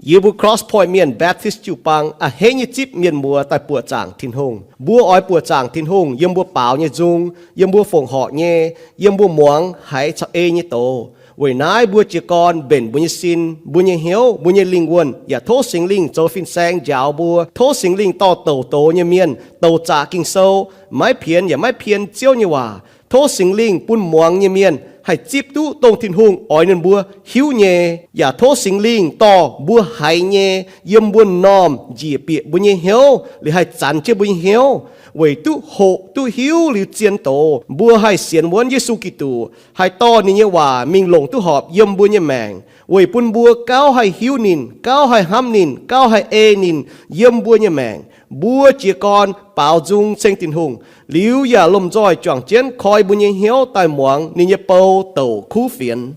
Yie mbuo Cross Point Mienh Baptist jiu-baang a'hneiv nyei zipv mienh muoz daaih buoqc zaangc Tin-Hungh. Mbuo oix buoqc zaangc Tin-Hungh yiem mbuo baaux nyei nzung, yiem mbuo fongc horc nyei, yiem mbuo muangx haiz caux ei nyei doz. Weic naaiv mbuo jiez gorn mbenc mbuo nyei sin, mbuo nyei hnyouv, mbuo nyei lingh wuonh, yaac tov Singx Lingh zoux fin-saeng njaaux mbuo. Tov Singx Lingh dorh douc doz nyei mienh, douc zaqc Ging-Sou, maiv pienx yaac maiv pien Ziouv nyei waac. Tov Singx Lingh bun muangx nyei mienh haih zipv duqv dongh Tin-Hungh oix ninh mbuo hiuv nyei, yaac tov Singx Lingh dorh mbuo haiz nyei yiem mbuo m'normh njiec bieqc mbuo nyei hnyouv, liuz haih zanx jienv mbuo nyei hnyouv, weic duqv hoqc duqv hiuv liuz zien doz, mbuo haih sienx wuonv Yesu Giduc, haih dorh ninh nyei waac mingh longc duqv horpc yiem mbuo nyei maengc, weic bun mbuo gauh haih hiuv ninh, gauh haih hnamv ninh, gauh haih ei ninh yiem mbuo nyei maengc. Mbuo jiez gorn baaux nzung ceng Tin-Hungh, liuz yaac lomh nzoih juangc jienv koi mbuo nyei hnyouv daaih muangx ninh nyei bou douc kuv fienx.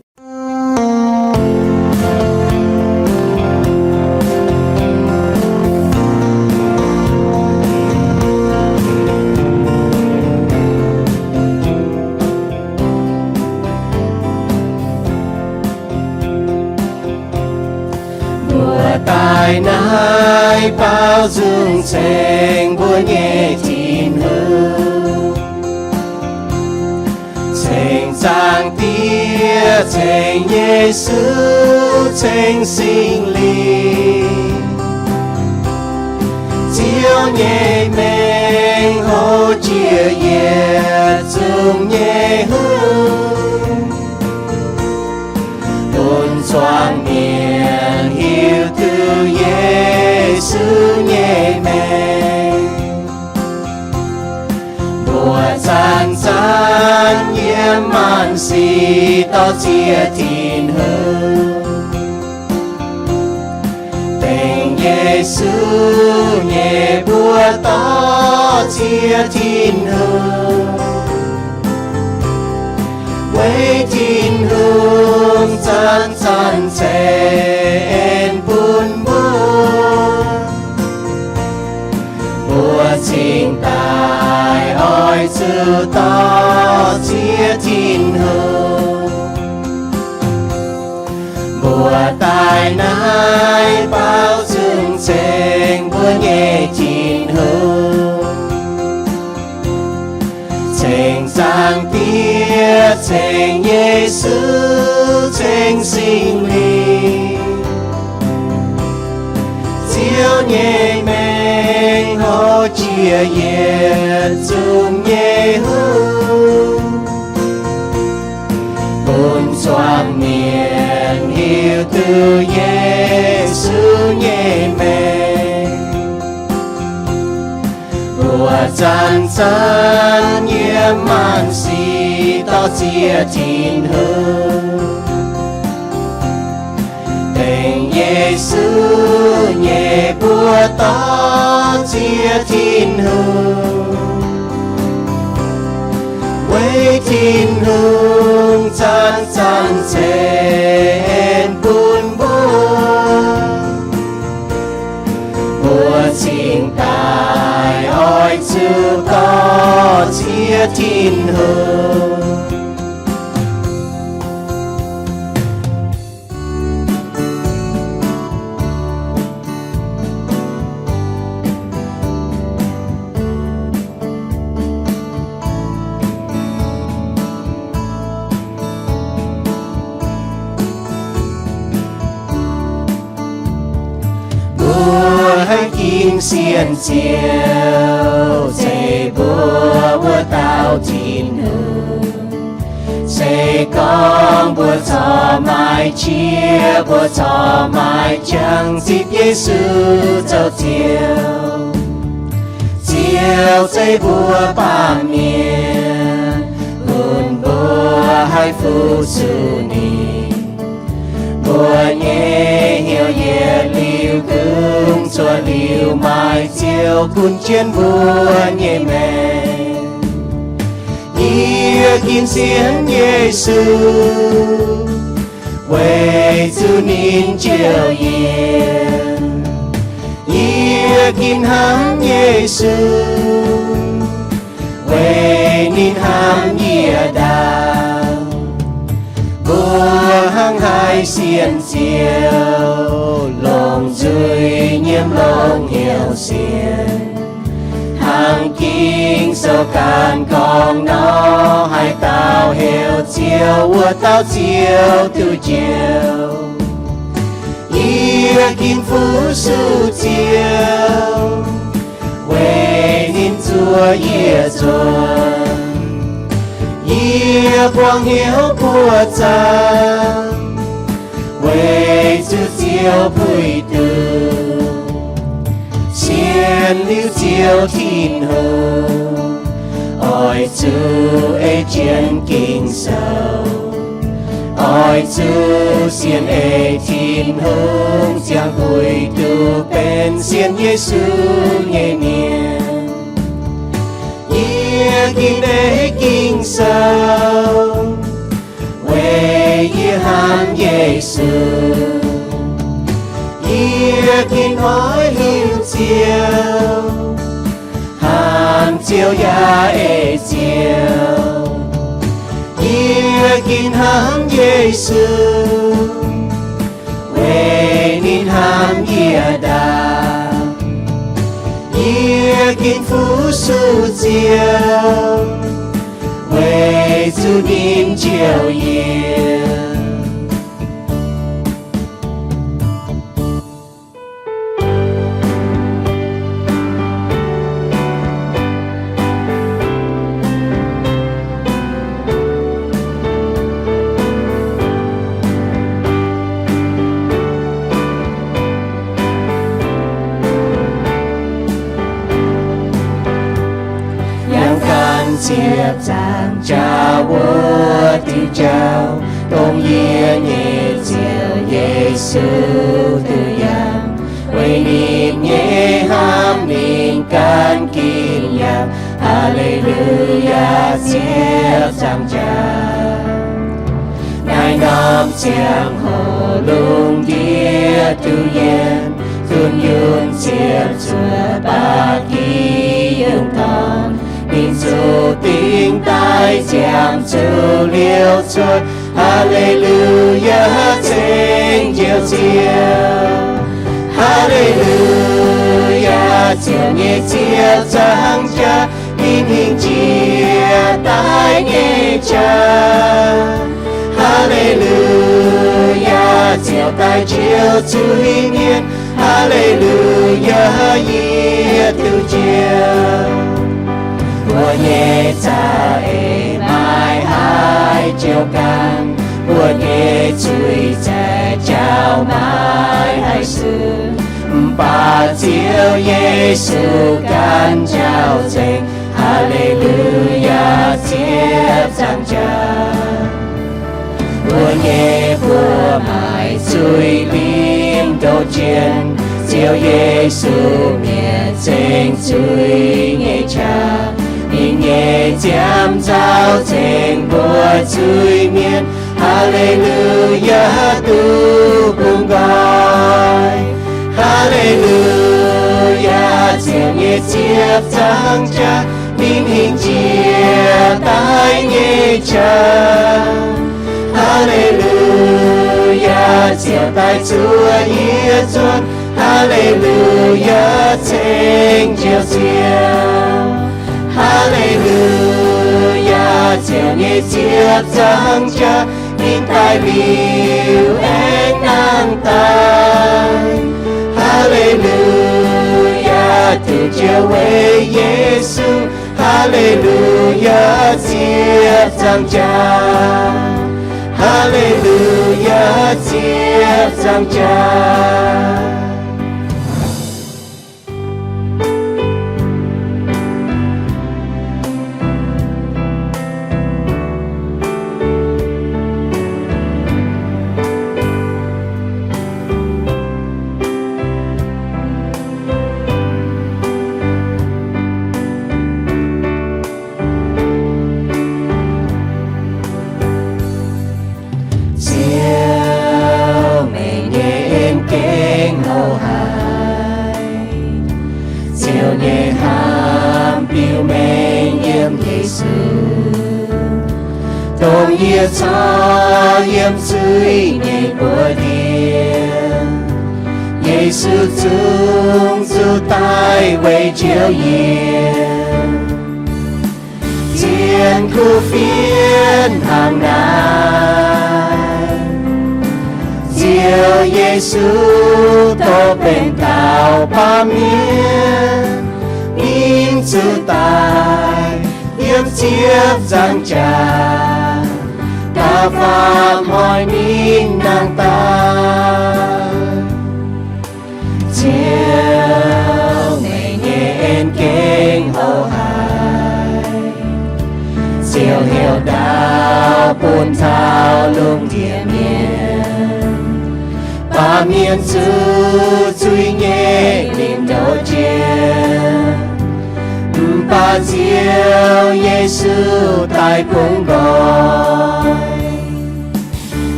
Mbuo daaih naaiv baaux nzung ceng mbuo nyei Tin-Hungh, ceng Zaangc Diex, ceng Yesu, ceng Singx Lingh. Ziouv nyei mengh hoqc jiex yietc zungv nyei hungh, bun zuangx mienh hiuv duqv Yesu nyei mengh. Mbuo zanc-zanc yiem maanc sic dorh ziex Tin-Hungh, dengv Yesu nyei mbuox dorh ziex Tin-Hungh. Weic Tin-Hungh zanc-zanc ceix en bun mbuo, mbuo cingx daaih oix zuqc dorh ziex Tin-Hungh. Mbuo daaih naaiv baaux nzung ceng mbuo nyei Tin-Hungh, ceng Zaangc Diex, ceng Yesu, ceng Singx Lingh. Ziouv nyei mengh hoqc jiex yietc zungv nyei hungh, bun zuangx mienh hiuv duqv Yesu nyei mengh. Mbuo zanc-zanc yiem maanc sic dorh ziex Tin-Hungh, dengv Yesu nyei mbuox dorh ziex Tin-Hungh. Weic Tin-Hungh zanc-zanc ceix en bun mbuo, mbuo cingx daaih oix zuqc dorh ziex Tin-Hungh. Mbuo haih ginv sienx Ziouv, zeiz mbuo wuov dauh Tin-Hungh. Se gorngv mbuo corc maaih qiex, mbuo corc maaih jangx zipv Yesu zoux Ziouv, Ziouv zeiv mbuo baamh mienh, bun mbuo haih fu-sux ninh. Mbuo nyei hnyouv yietc liuz kungx cuotv liuz maaih Ziouv gunv jienv mbuo nyei maengc. Yie ginv sienx Yesu, weic zuqc ninh jouh yie. Yie ginv hnamv Yesu, weic ninh hnamv yie ndaangc. Mbuo Mbuo hnangv haaix sienx Ziouv, longc nzuih nyiemv longc hnyouv sienx. Hnangv Ging-Sou ganh gorngv nor, haaix dauh heuc Ziouv, wuov dauh Ziouv duqv njoux. Yie ginv fu-sux Ziouv, weic ninh zuov yie nzuonx. Yie buangh hnyouv buoqc zaangc, weic zuqc Ziouv puix duqv. Sienx liuz Ziouv Tin-Hungh, oix zuqc ei jienv Ging-Sou. Oix zuqc sienx ei Tin-Hungh, ziangh puix duqv benx sienx Yesu nyei mienh. Yie ginv ei Ging-Sou, weic yie hnamv Yesu. Yie ginv oix hiuv Ziouv, hnamv Ziouv yaac ei Ziouv. Yie ginv hnamv Yesu, weic ninh hnamv yie ndaangc. Yie ginv fu-sux Ziouv, weic zuqc ninh njoux yie. Yangh gan ziepc nzaangc jaax wuov diuh jauv, dongh yie nyei Ziouv Yesu duqv yangh. Weic ninh nyei hnamv ninh gan ginv yangh. Haa^le^lu^yaa, ziepc nzaangc jaax. Naaiv norm ziangh hoc lungh ndiev duqv yiem, dunh yunh ziepc zuoqc ba'gi yungh dorn. Ninh zuqc dingh daaih ziangh zuqc liouh cuotv. Haa^le^lu^yaa, ceng Ziouv Ziouv. Haa^le^lu^yaa, Ziouv nyei ziepc nzaangc jaax, ninh hingh njiec daaih nyei qaqv. Haa^le^lu^yaa, Ziouv daaih njoux zuiz-mienh. Haa^le^lu^yaa, yie duqv njoux. Mbuo nyei za'eix maiv haih jouh ganh, mbuo nyei zuiz-zaeqv jauv maiv haih suv. Mv baac Ziouv Yesu ganh jauv nzengc. Haa^le^lu^yaa, ziepc nzaangc jaax. Mbuo nyei buoz-maix zuiz-limv ndoqv jienv, Ziouv Yesu mietc zengc zuiz nyei qaqv. Ninh nyei nziaamv nzauh zengc mbuo zuiz-mienh. Haa^le^lu^yaa, duqv bungx nqoi. Haa^le^lu^yaa, Ziouv nyei ziepc nzaangc jaax, ninh hingh njiec daaih nyei qaqv. Haa^le^lu^yaa, Ziouv daaih zuov yie nzuonx. Haa^le^lu^yaa, ceng Ziouv Ziouv. Haa^le^lu^yaa, Ziouv nyei ziepc nzaangc jaax, ninh daaih liuz aengx nangh daaih. Haa^le^lu^yaa, duqv njoux weic Yesu. Haa^le^lu^yaa, ziepc nzaangc jaax. Haa^le^lu^yaa, ziepc nzaangc jaax. Ziouv, meih nyei en-gengh hlo haic. Ziouv nyei hnamv biux mengh yiem Yesu, dongh yie corc yiem zuiz nyei mbuox ndie. Yesu zungv zuqc daaih weic njoux yie. Zien kuv fienx hnangv naaiv, Ziouv Yesu dongh benx dauh baamh mienh, ninh zuqc daaih yiem ziepc nzaangc jaax, da'faanh faaux hnoi ninh nangh daaih. Ziouv, meih nyei en gengh houv haic. Ziouv heuc ndaauv bun taux lungh ndiev mienh, baamh mienh zuqc zuiz nyei limc ndoh jiex, mv baac Ziouv Yesu daaih bungx nqoi.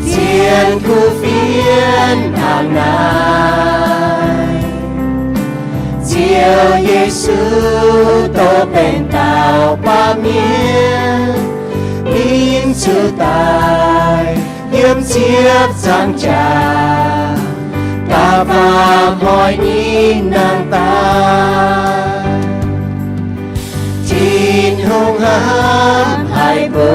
Zien kuv fienx hnangv naaiv, Ziouv Yesu dongh benx dauh baamh mienh, ninh zuqc daaih yiem ziepc nzaangc jaax, da'faanh faaux hnoi ninh nangh daaih. Tin-Hungh hnamv haic mbuo,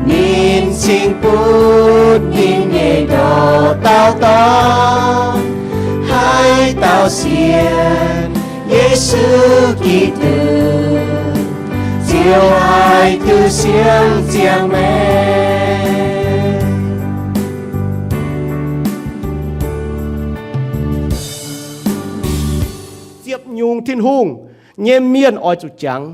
ninh cingx bun ninh nyei ndoh dauh Dorn, haaix dauh sienx Yesu Giduc, ziouc haih duqv siang ziangh maengc. Ziepc nyungc Tin-Hungh nyei mienh oix zuqc jangx.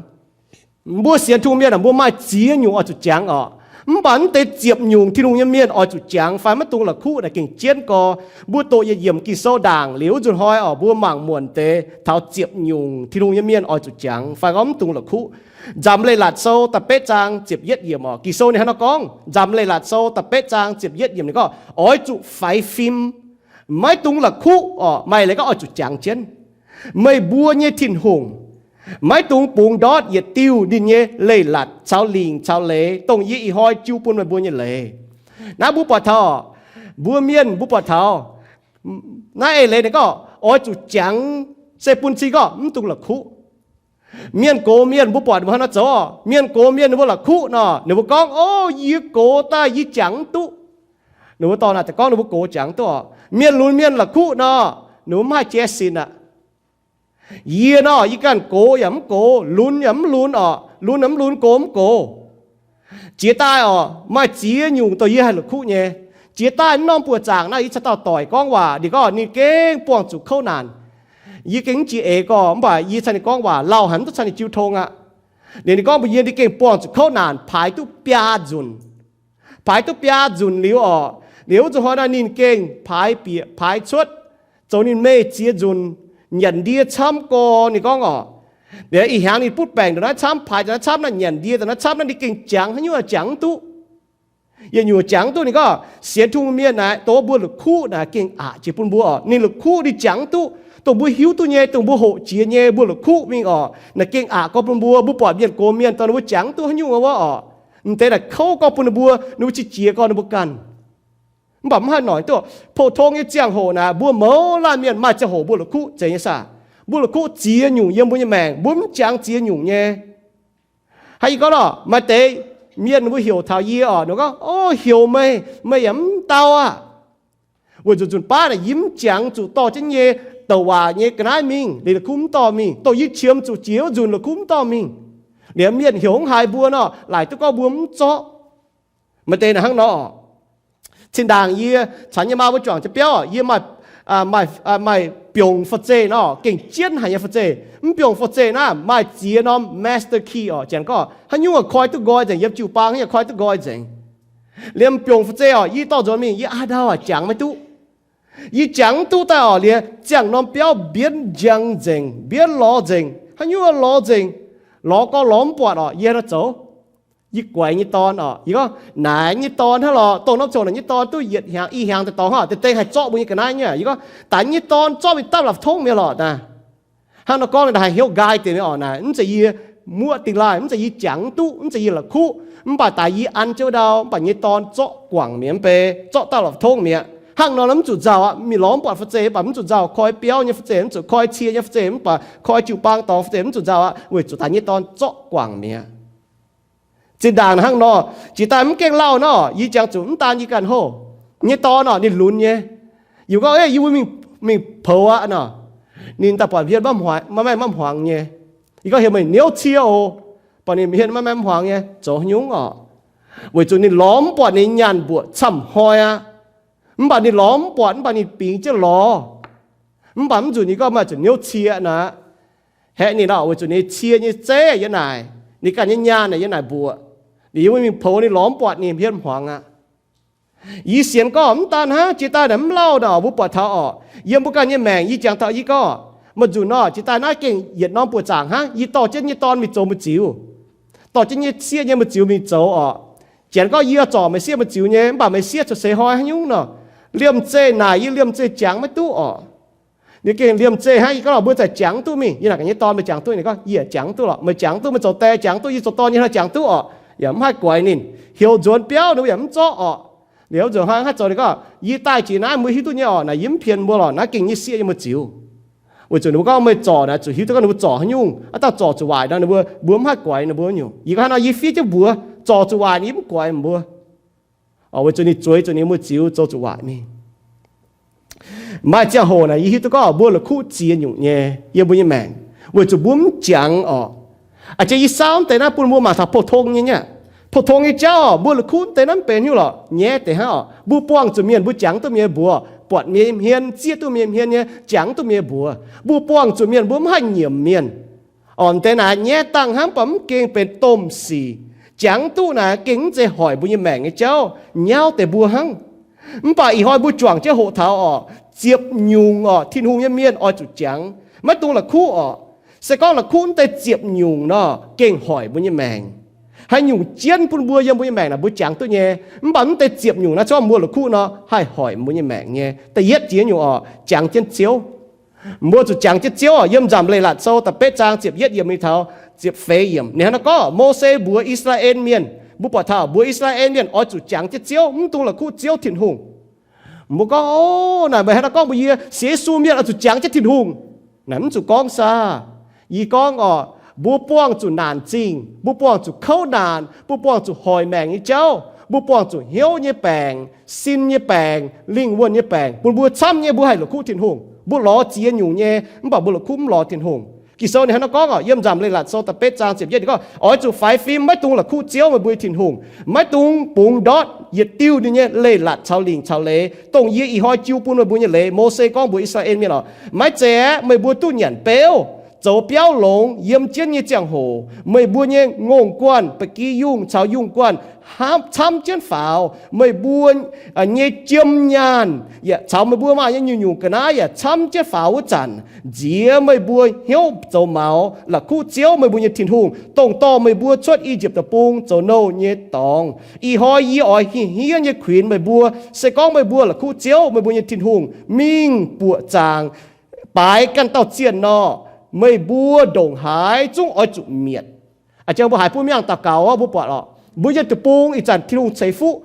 Mbuo sienx Tin-Hungh mienh aah, mbuo maaih ziex nyungc oix zuqc jangx orqc. Mv baac mv deix ziepc nyungc Tin-Hungh nyei mienh oix zuqc jangx fai maiv dungx la'kuqv naaic gengh jienv gorx. Mbuo doqc yietc yiemc Ging-Sou ndaangc liuz, wuov nzunc hnoi orqc, mbuo mangc muonc deix taux ziepc nyungc Tin-Hungh nyei mienh oix zuqc jangx fai gorngv mv dungx la'kuqv. Nzamc Leiz-Latc Sou da'betv zaang ziepc yietv yiemc orqc, Ging-Sou ninh hnangv nor gorngv, Nzamc Leiz-Latc Sou da'betv zaang ziepc yietv yiemc ninh gorngv, Oix zuqc faix fim, maiv dungx la'kuqv orqc. Maaih leiz gorngv oix zuqc jangx jienv. Meih mbuo nyei Tin-Hungh maiv dungx bungx ndortv yietc diuh ninh nyei leiz-latc caux lingc caux leiz, dongh yie ih hnoi jiu bun meih mbuo nyei leiz. Naaiv mbuo buatc taux, mbuo mienh mbuo buatc taux naaiv eix leiz ninh gorngv oix zuqc jangx, se bun cing gorngv mv dungx la'kuqv. Mienh gox mienh mbuo buatc ninh mbuo hnangv nor zoux orqc. Mienh gox mienh ninh mbuo la'kuqv nor, ninh mbuo gorngv, O, yie gox daaih yie jangx mv duqv. Ninh mbuo dorh naaic daaih gorngv ninh mbuo gox jangx duqv orqc. Mienh lunx mienh la'kuqv nor, ninh mbuo mv haih jai sinx aqv. Yie nor, yie ganh gox yaac mv gox, lunx yaac mv lunx orqc, lunx yaac mv lunx, gox mv gox. Jiex daaih orqc, maaih ziex nyungc dongh yie haih la'kuqv nyei. Jiex daaih mv norm buoqc zaangc naaiv, yie caux dauh doic gorngv waac, ninh gorngv ninh gengh buangh zuqc kouv naanc. Yie gengh mv jiex eix gorx, mv baac yie caux ninh gorngv waac lauh haic, mv duqv caux ninh jiu tong aqv. Liuz ninh gorngv mbuox yie, ninh gengh buangh zuqc kouv naanc paaix duqv biaa nzunc. Paaix duqv biaa nzunc liuz orqc, liuz wuov nzunc hnoi naaiv ninh gengh paaix bieqc paaix cuotv, zoux ninh meih ziex nzunc, nyanc ndie camv gorx, ninh gorngv orqc. Liuz ih hnyangx ninh butv baengc ndongc naaiv camv, paaix ndongc naaiv camv, naaiv nyanc ndie ndongc naaiv camv, naaiv ninh gengh jangx haaix nyungc jangx mv duqv. Yietc nyungc jangx mv duqv. Ninh gorngv sienx Tin-Hungh mienh naaic, dongh mbuo la'kuqv naaic gengh aqc jiex bun mbuo orqc. Ninh la'kuqv ninh jangx mv duqv. Dongh mbuo hiuv duqv nyei, dongh mbuo hoqc jiex nyei, mbuo la'kuqv mingh orqc, naaic gengh aqc gorx bun mbuo. Mbuo buatc mienh gox mienh dongh ninh mbuo jangx mv duqv haaix nyungc wuov orqc, mv deix naaic kouv gorx bun ninh mbuo, ninh mbuo qiex jiez gorx ninh mbuo ganh. Mv baac mv haih noic duqv. Pou-tong nyei ziangh hoc naaic, mbuo mouz laanh mienh maaih ziangh hoc mbuo la'kuqv zeiz nyei saah? Mbuo la'kuqv ziex nyungc yiem mbuo nyei maengc, mbuo mv jangx ziex nyungc nyei. Hnangv yie gorngv nor, maaih deix mienh mbuo heuc taux yie orqc, ninh gorngv, O, heuc meih, meih yaac mv dau aqv. Weic zuqc nzunc baav naaic yie mv jangx zuqc dorh jienv nyei douc waac nyei ga'naaiv mingh, liuz la'kuqv mv dorh mingh. Dongh yie qiemx zuqc jiex wuov nzunc la'kuqv mv dorh mingh. Liuz mienh heuc mv haiz mbuo nor, laaic duqv gorngv mbuo mv zorqv. Maaih deix naaic hnangv nor orqc. Zinh ndaangc yie caux nyei maa mbuo juangc jienv biauv, yie maaih, maaih, maaih biongc fa zeih nor, gengh jienv haic nyei fa zeih. Mv biongc fa zeih naaiv maaih ziex norm master key orqc. Janx gorngv haaix nyungc koi duqv nqoi nzengc, yiem jiu-baang haaix nyungc koi duqv nqoi nzengc. Liemh biongc fa zeih orqc, yie dorh nzuonx mingh, yie a'dauh jangx maiv duqv. Yie jangx mv duqv daaih orqc, liuz ziangh norm biauv mbienv njang nzengc, mbienv lorz nzengc, haaix nyungc lorz nzengc, lorz gorx lorz mv buatc orqc, yie haaix nor zoux? Yie guaix nyei dorn orqc, yie gorngv naaic nyei dorn hnangv lorqc, dongh norm ziangh hoc naaic nyei dorn duqv yietc hnyangx i hnyangx daaih dorngx hnangv, deix deix haih zorqv mbuo nyei ga'naaiv nyei. Yie gorngv daaih nyei dorn zorqv mingh dapv la'fapv tongv mi'aqv lorqc naaic. Hnangv nor gorngv naaic haih hnyouv nqaai deix mi'aqv orqc naaic, mv zeiz yie muoqv dingh laaih, mv zeiz yie jangx mv duqv, mv zeiz yie la'kuqv, mv baac daaix yie an jienv ndau, mv baac nyei dorn zorqv guangc mi'aqv, mv bei zorqv dauh la'fongv mi'aqv. Hnangv nor mv zuqc nzauh aqv. Mingh lorz mv buatc fu'zeiv, mv baac mv zuqc nzauh. Koi biauv nyei fu'zeiv, mv zuqc koi cie nyei fu'zeiv, mv baac koi jiu-baang dorngx fu'zeiv, mv zuqc nzauh aqv, weic zuqc daaih nyei dorn zorqv guangc mi'aqv. Zinh ndaangc hnangv nor, jiex daaih mv gaengh lauh nor, yie jangx zuqc mv daan yie ganh hoh nyei dorn nor, ninh lunx nyei. Yie gorngv, Ei, yie mbuo mingh, mingh poux aqv nor, ninh daaih buatc hmien maiv hmuangx nyei. Yie gorngv, Heuc meih niouv cie oc. Buatc ninh hmien maiv, maiv hmuangx nyei, zoux haaix nyungc orqc? Weic zuqc ninh lorz mv buatc ninh nyaanh mbuoqc camv hnoi aqv. Mv baac ninh lorz mv buatc, mv baac ninh bingx jienv lorz. Mv baac mv nzunc ninh gorngv, Meih zuqc niouv cie naaic. Haeqv ninh orqc, weic zuqc ninh cie nyei zeiv yie naaic, ninh ganh nyei nyaanh naaic yie naaic mbuoqc. Ninh yie mbuo mingh poux ninh lorz mv buatc ninh hmien hmuangx aqv. Yie sienx gorngv mv daan hnangv, jiex daaih naaic mv lauh naaic mbuo buatc taux orqc, yiem mbuo ganh nyei maengc yie jangx taux yie gorngv, maaih nzunc nor jiex daaih naaiv gengh yietc norm buoqc zaangc hnangv. Yie dorh jienv nyei dorn mingh zoux mbu'ziex, dorh jienv nyei sieqv nyei mbu'ziex mingh zoux orqc. Janx gorngv, Yie zorc meih sieqv mbu'ziex nyei, mv baac meih sieqv cuotv seix hnoi haaix nyungc nor, liemh zeih naaic yie liemh zeih jangx maiv duqv orqc. Ninh gengh liemh zeih hnangv, yie gorngv, Mbuo zaac jangx duqv mingh. Yie naaic gaax nyei dorn, Meih jangx duqv? Ninh gorngv, Yie yaac jangx duqv lorqc. Meih jangx duqv, meih zoux die jangx duqv, yie zoux dorn nyei hnoi jangx duqv orqc. Yaac mv haih guaix ninh. Heuc nzuonx biauv ninh mbuo yaac mv zorqv orqc. Liuz nzuonx hnoi haih zoux, ninh gorngv, Yie daaih jiex naaiv mbuo hiuv duqv nyei orqc, naaic yie mv pien mbuo lorqc, naaiv gengh nyei sieqv nyei mbu'ziex. Weic zuqc ninh mbuo gorngv meih zorc naaic zuqc hiuv duqv gorngv ninh mbuo zorc haaix nyungc. Aav dangh zorc zuqc waaic nor ninh mbuo, mbuo mv haih guaix ninh mbuo nyungc. Yie gorngv hnangv nor, yie fiev jienv mbuox zorc zuqc waaic ninh mv guaix mbuo. Weic zuqc ninh zueiz zuqc ninh mbu'ziex zoux zuqc waaic mingh. Maaih ziangh hoc naaic yie hiuv duqv gorngv mbuo la'kuqv ziex nyungc nyei yiem mbuo nyei maengc, weic zuqc mbuo mv jangx orqc. A'jang yie saauv deix naaiv bun mbuo mangc taux pou-tong nyei nyei, pou-tong nyei jauv orqc, mbuo la'kuqv deix naaiv mv benx haaix nyungc lorqc, nyaiv deix hnangv orqc. Mbuo buangh zuqc mienh mbuo jangx duqv mienh mbuox, buatc mienh nyei hmien, zieqv duqv mienh hmien nyei, jangx duqv mienh mbuox. Mbuo buangh zuqc mienh mbuo mv haih nyiemc mienh. Orqc, deix naaic nyaiv dangh hnangv, mv baac mv gengh benx domh sic. Jangx duqv naaic gengh mv zeiz hoic mbuo nyei maengc nyei jauv, nyauv deix mbuo hnangv. Mv baac ih hnoi mbuo juangc jienv hoqc taux orqc, ziepc nyungc orqc, Tin-Hungh nyei mienh oix zuqc jangx, maiv dungx la'kuqv orqc. Se gorngv la'kuqv mv deix ziepc nyungc nor, gengh hoic mbuo nyei maengc. Haaix nyungc jienv bun mbuo yiem mbuo nyei maengc naaic mbuo jangx duqv nyei, mv baac mv deix ziepc nyungc naaiv, se gorngv mbuo la'kuqv nor, haih hoic mbuo nyei maengc nyei. Da'yietv jiex nyungc orqc, jangx jienv Ziouv. Mbuo zuqc jangx jienv Ziouv orqc. Yiem Nzamc Leiz-Latc Sou da'betv zaang ziepc yietv yiemc mingh taux ziepc feix yiemc, ninh hnangv naaiv gorngv, Mose mbuox I^saa^laa^en Mienh, mbuo buatc taux mbuox I^saa^laa^en Mienh oix zuqc jangx jienv Ziouv, mv dungx la'kuqv Ziouv Tin-Hungh. Mbuo gorngv, Ov, naaic meih hnangv naaiv gorngv mbuox yie sienx Yesu mienh oix zuqc jangx jienv Tin-Hungh. Naaic mv zuqc gorngv saah? Yie gorngv orqc, mbuo buangh zuqc naanc zingh, mbuo buangh zuqc kouv naanc, mbuo buangh zuqc hoic maengc nyei jauv, mbuo buangh zuqc hnyouv nyei baengc, sin nyei baengc, lingh wuonh nyei baengc, bun mbuo camv nyei mbuo haih la'kuqv Tin-Hungh. Mbuo lorz ziex nyungc nyei, mv baac mbuo la'kuqv mv lorz Tin-Hungh. Ging-Sou ninh hnangv naaiv gorngv orqc, yiem Nzamc Leiz-Latc Sou da'betv zaang ziepc yietv ninh gorngv, Oix zuqc faix fim, maiv dungx la'kuqv Ziouv, meih mbuo nyei Tin-Hungh. Maiv dungx bungx ndortv yietc diuh ninh nyei leiz-latc caux lingc caux leiz, dongh yie ih hnoi jiu bun meih mbuo nyei leiz. Mose gorngv mbuox I^saa^laa^en Mienh orqc, Maiv zeiz aeqv, meih mbuo duqv nyanc beuv, zoux biauv longx. Yiem jienv nyei ziangh hoc meih mbuo nyei ngongh guanh, ba'gi yungh caux yungh guanh camv jienv faaux. Meih mbuo nyei jiem nyaanh yaac caux meih mbuo maaih nyei nyungc-nyungc ga'naaiv yaac camv jienv faaux wuov zanc, nziex meih mbuo hnyouv zoux maux, la'kuqv Ziouv, meih mbuo nyei Tin-Hungh, dongh dorh meih mbuo cuotv I^yipv Deic-Bung zoux nouh nyei dorngx. Ih hnoi yie oix hingh hniev nyei kuinx meih mbuo, se gorngv meih mbuo la'kuqv Ziouv, meih mbuo nyei Tin-Hungh, mingh buoqc zaangc, baaix ganh dauh zienh nor, meih mbuo ndongc haaix zungv oix zuqc mietc. A'jang mbuo haiz bun mienh daux gaux, mbuo buatc orqc, mbuo nyei deic-bung ih zanc Tin-Hungh ceix fuqv,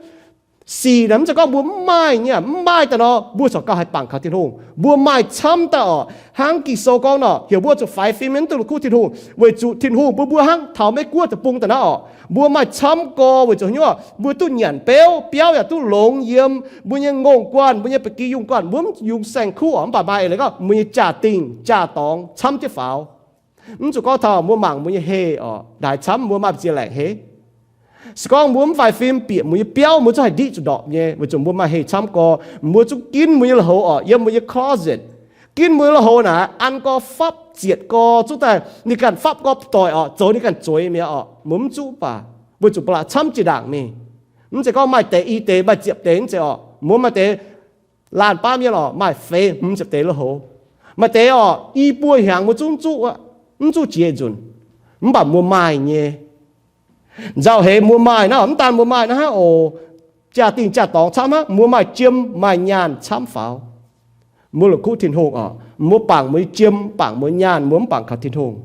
sic naaic mv zeiz gorngv mbuo mv maaih nyei, mv maaih daaih nor, mbuo corc gauh haih bangc kaux Tin-Hungh. Mbuo maaih camv daaih orqc. Hnangv Ging-Sou gorngv nor, heuc mbuo zuqc faix fim, mv dungx la'kuqv Tin-Hungh, weic zuqc Tin-Hungh bun mbuo hnangv taux Meiv-Guoqv deic-bung daaih naaiv orqc, mbuo maaih camv gorx. Weic zuqc haaix nyungc? Mbuo duqv nyanc beuv, biauv yaac duqv longx, yiem mbuo nyei ngongh guanh, mbuo nyei ba'gi yungh guanh, mbuo mv yungz saeng-kuv orqc, mv baac maaih eix leiz gorngv mbuo nyei jaa-dingh jaa-dorngx camv jienv faaux. Mv zuqc gorngv taux mbuo mangc mbuo nyei heh orqc, ndaaix camv mbuo maaih ziex laengc heh. Se gorngv mbuo mv faix fim, bieqc mbuo nyei biauv, mbuo zungv haih ndiqv zuqc ndorpc nyei, weic zuqc mbuo maaih heh camv gorx. Mbuo zungv ginv mbuo nyei lui-houx orqc, yiem mbuo nyei closet, ginv mbuo lui-houx naaic, an gorx fapv zietc gorx, zungv daaih ninh ganh fapv gorx doic orqc, zoux ninh ganh zueiz mi'aqv orqc. Mbuo mv zuqv baac weic zuqc ba'laqc camv jiex ndaangc mingh. Mv zeiz gorngv maaih deix i deix, maaih ziepc deix, mv zeiz orqc. Mbuo maaih deix laanh baav mienh orqc, maaih feix hmz ziepc deix lui-houx. Maaih deix orqc, i buo hnyangx mbuo zungv mv zuqv aqv, mv zuqv jiex nzunc. Mv baac mbuo maaih nyei. Nzauh heix mbuo maaih naaiv, mv daan mbuo maaih naaiv hnangv oc, jaa-dingh jaa-dorngx camv hnangv, mbuo maaih jiem maaih nyaanh camv faaux. Mbuo la'kuqv Tin-Hungh orqc, mbuo bangc mbuo nyei jiem, bangc mbuo nyaanh, mbuo mv bangc kaux Tin-Hungh.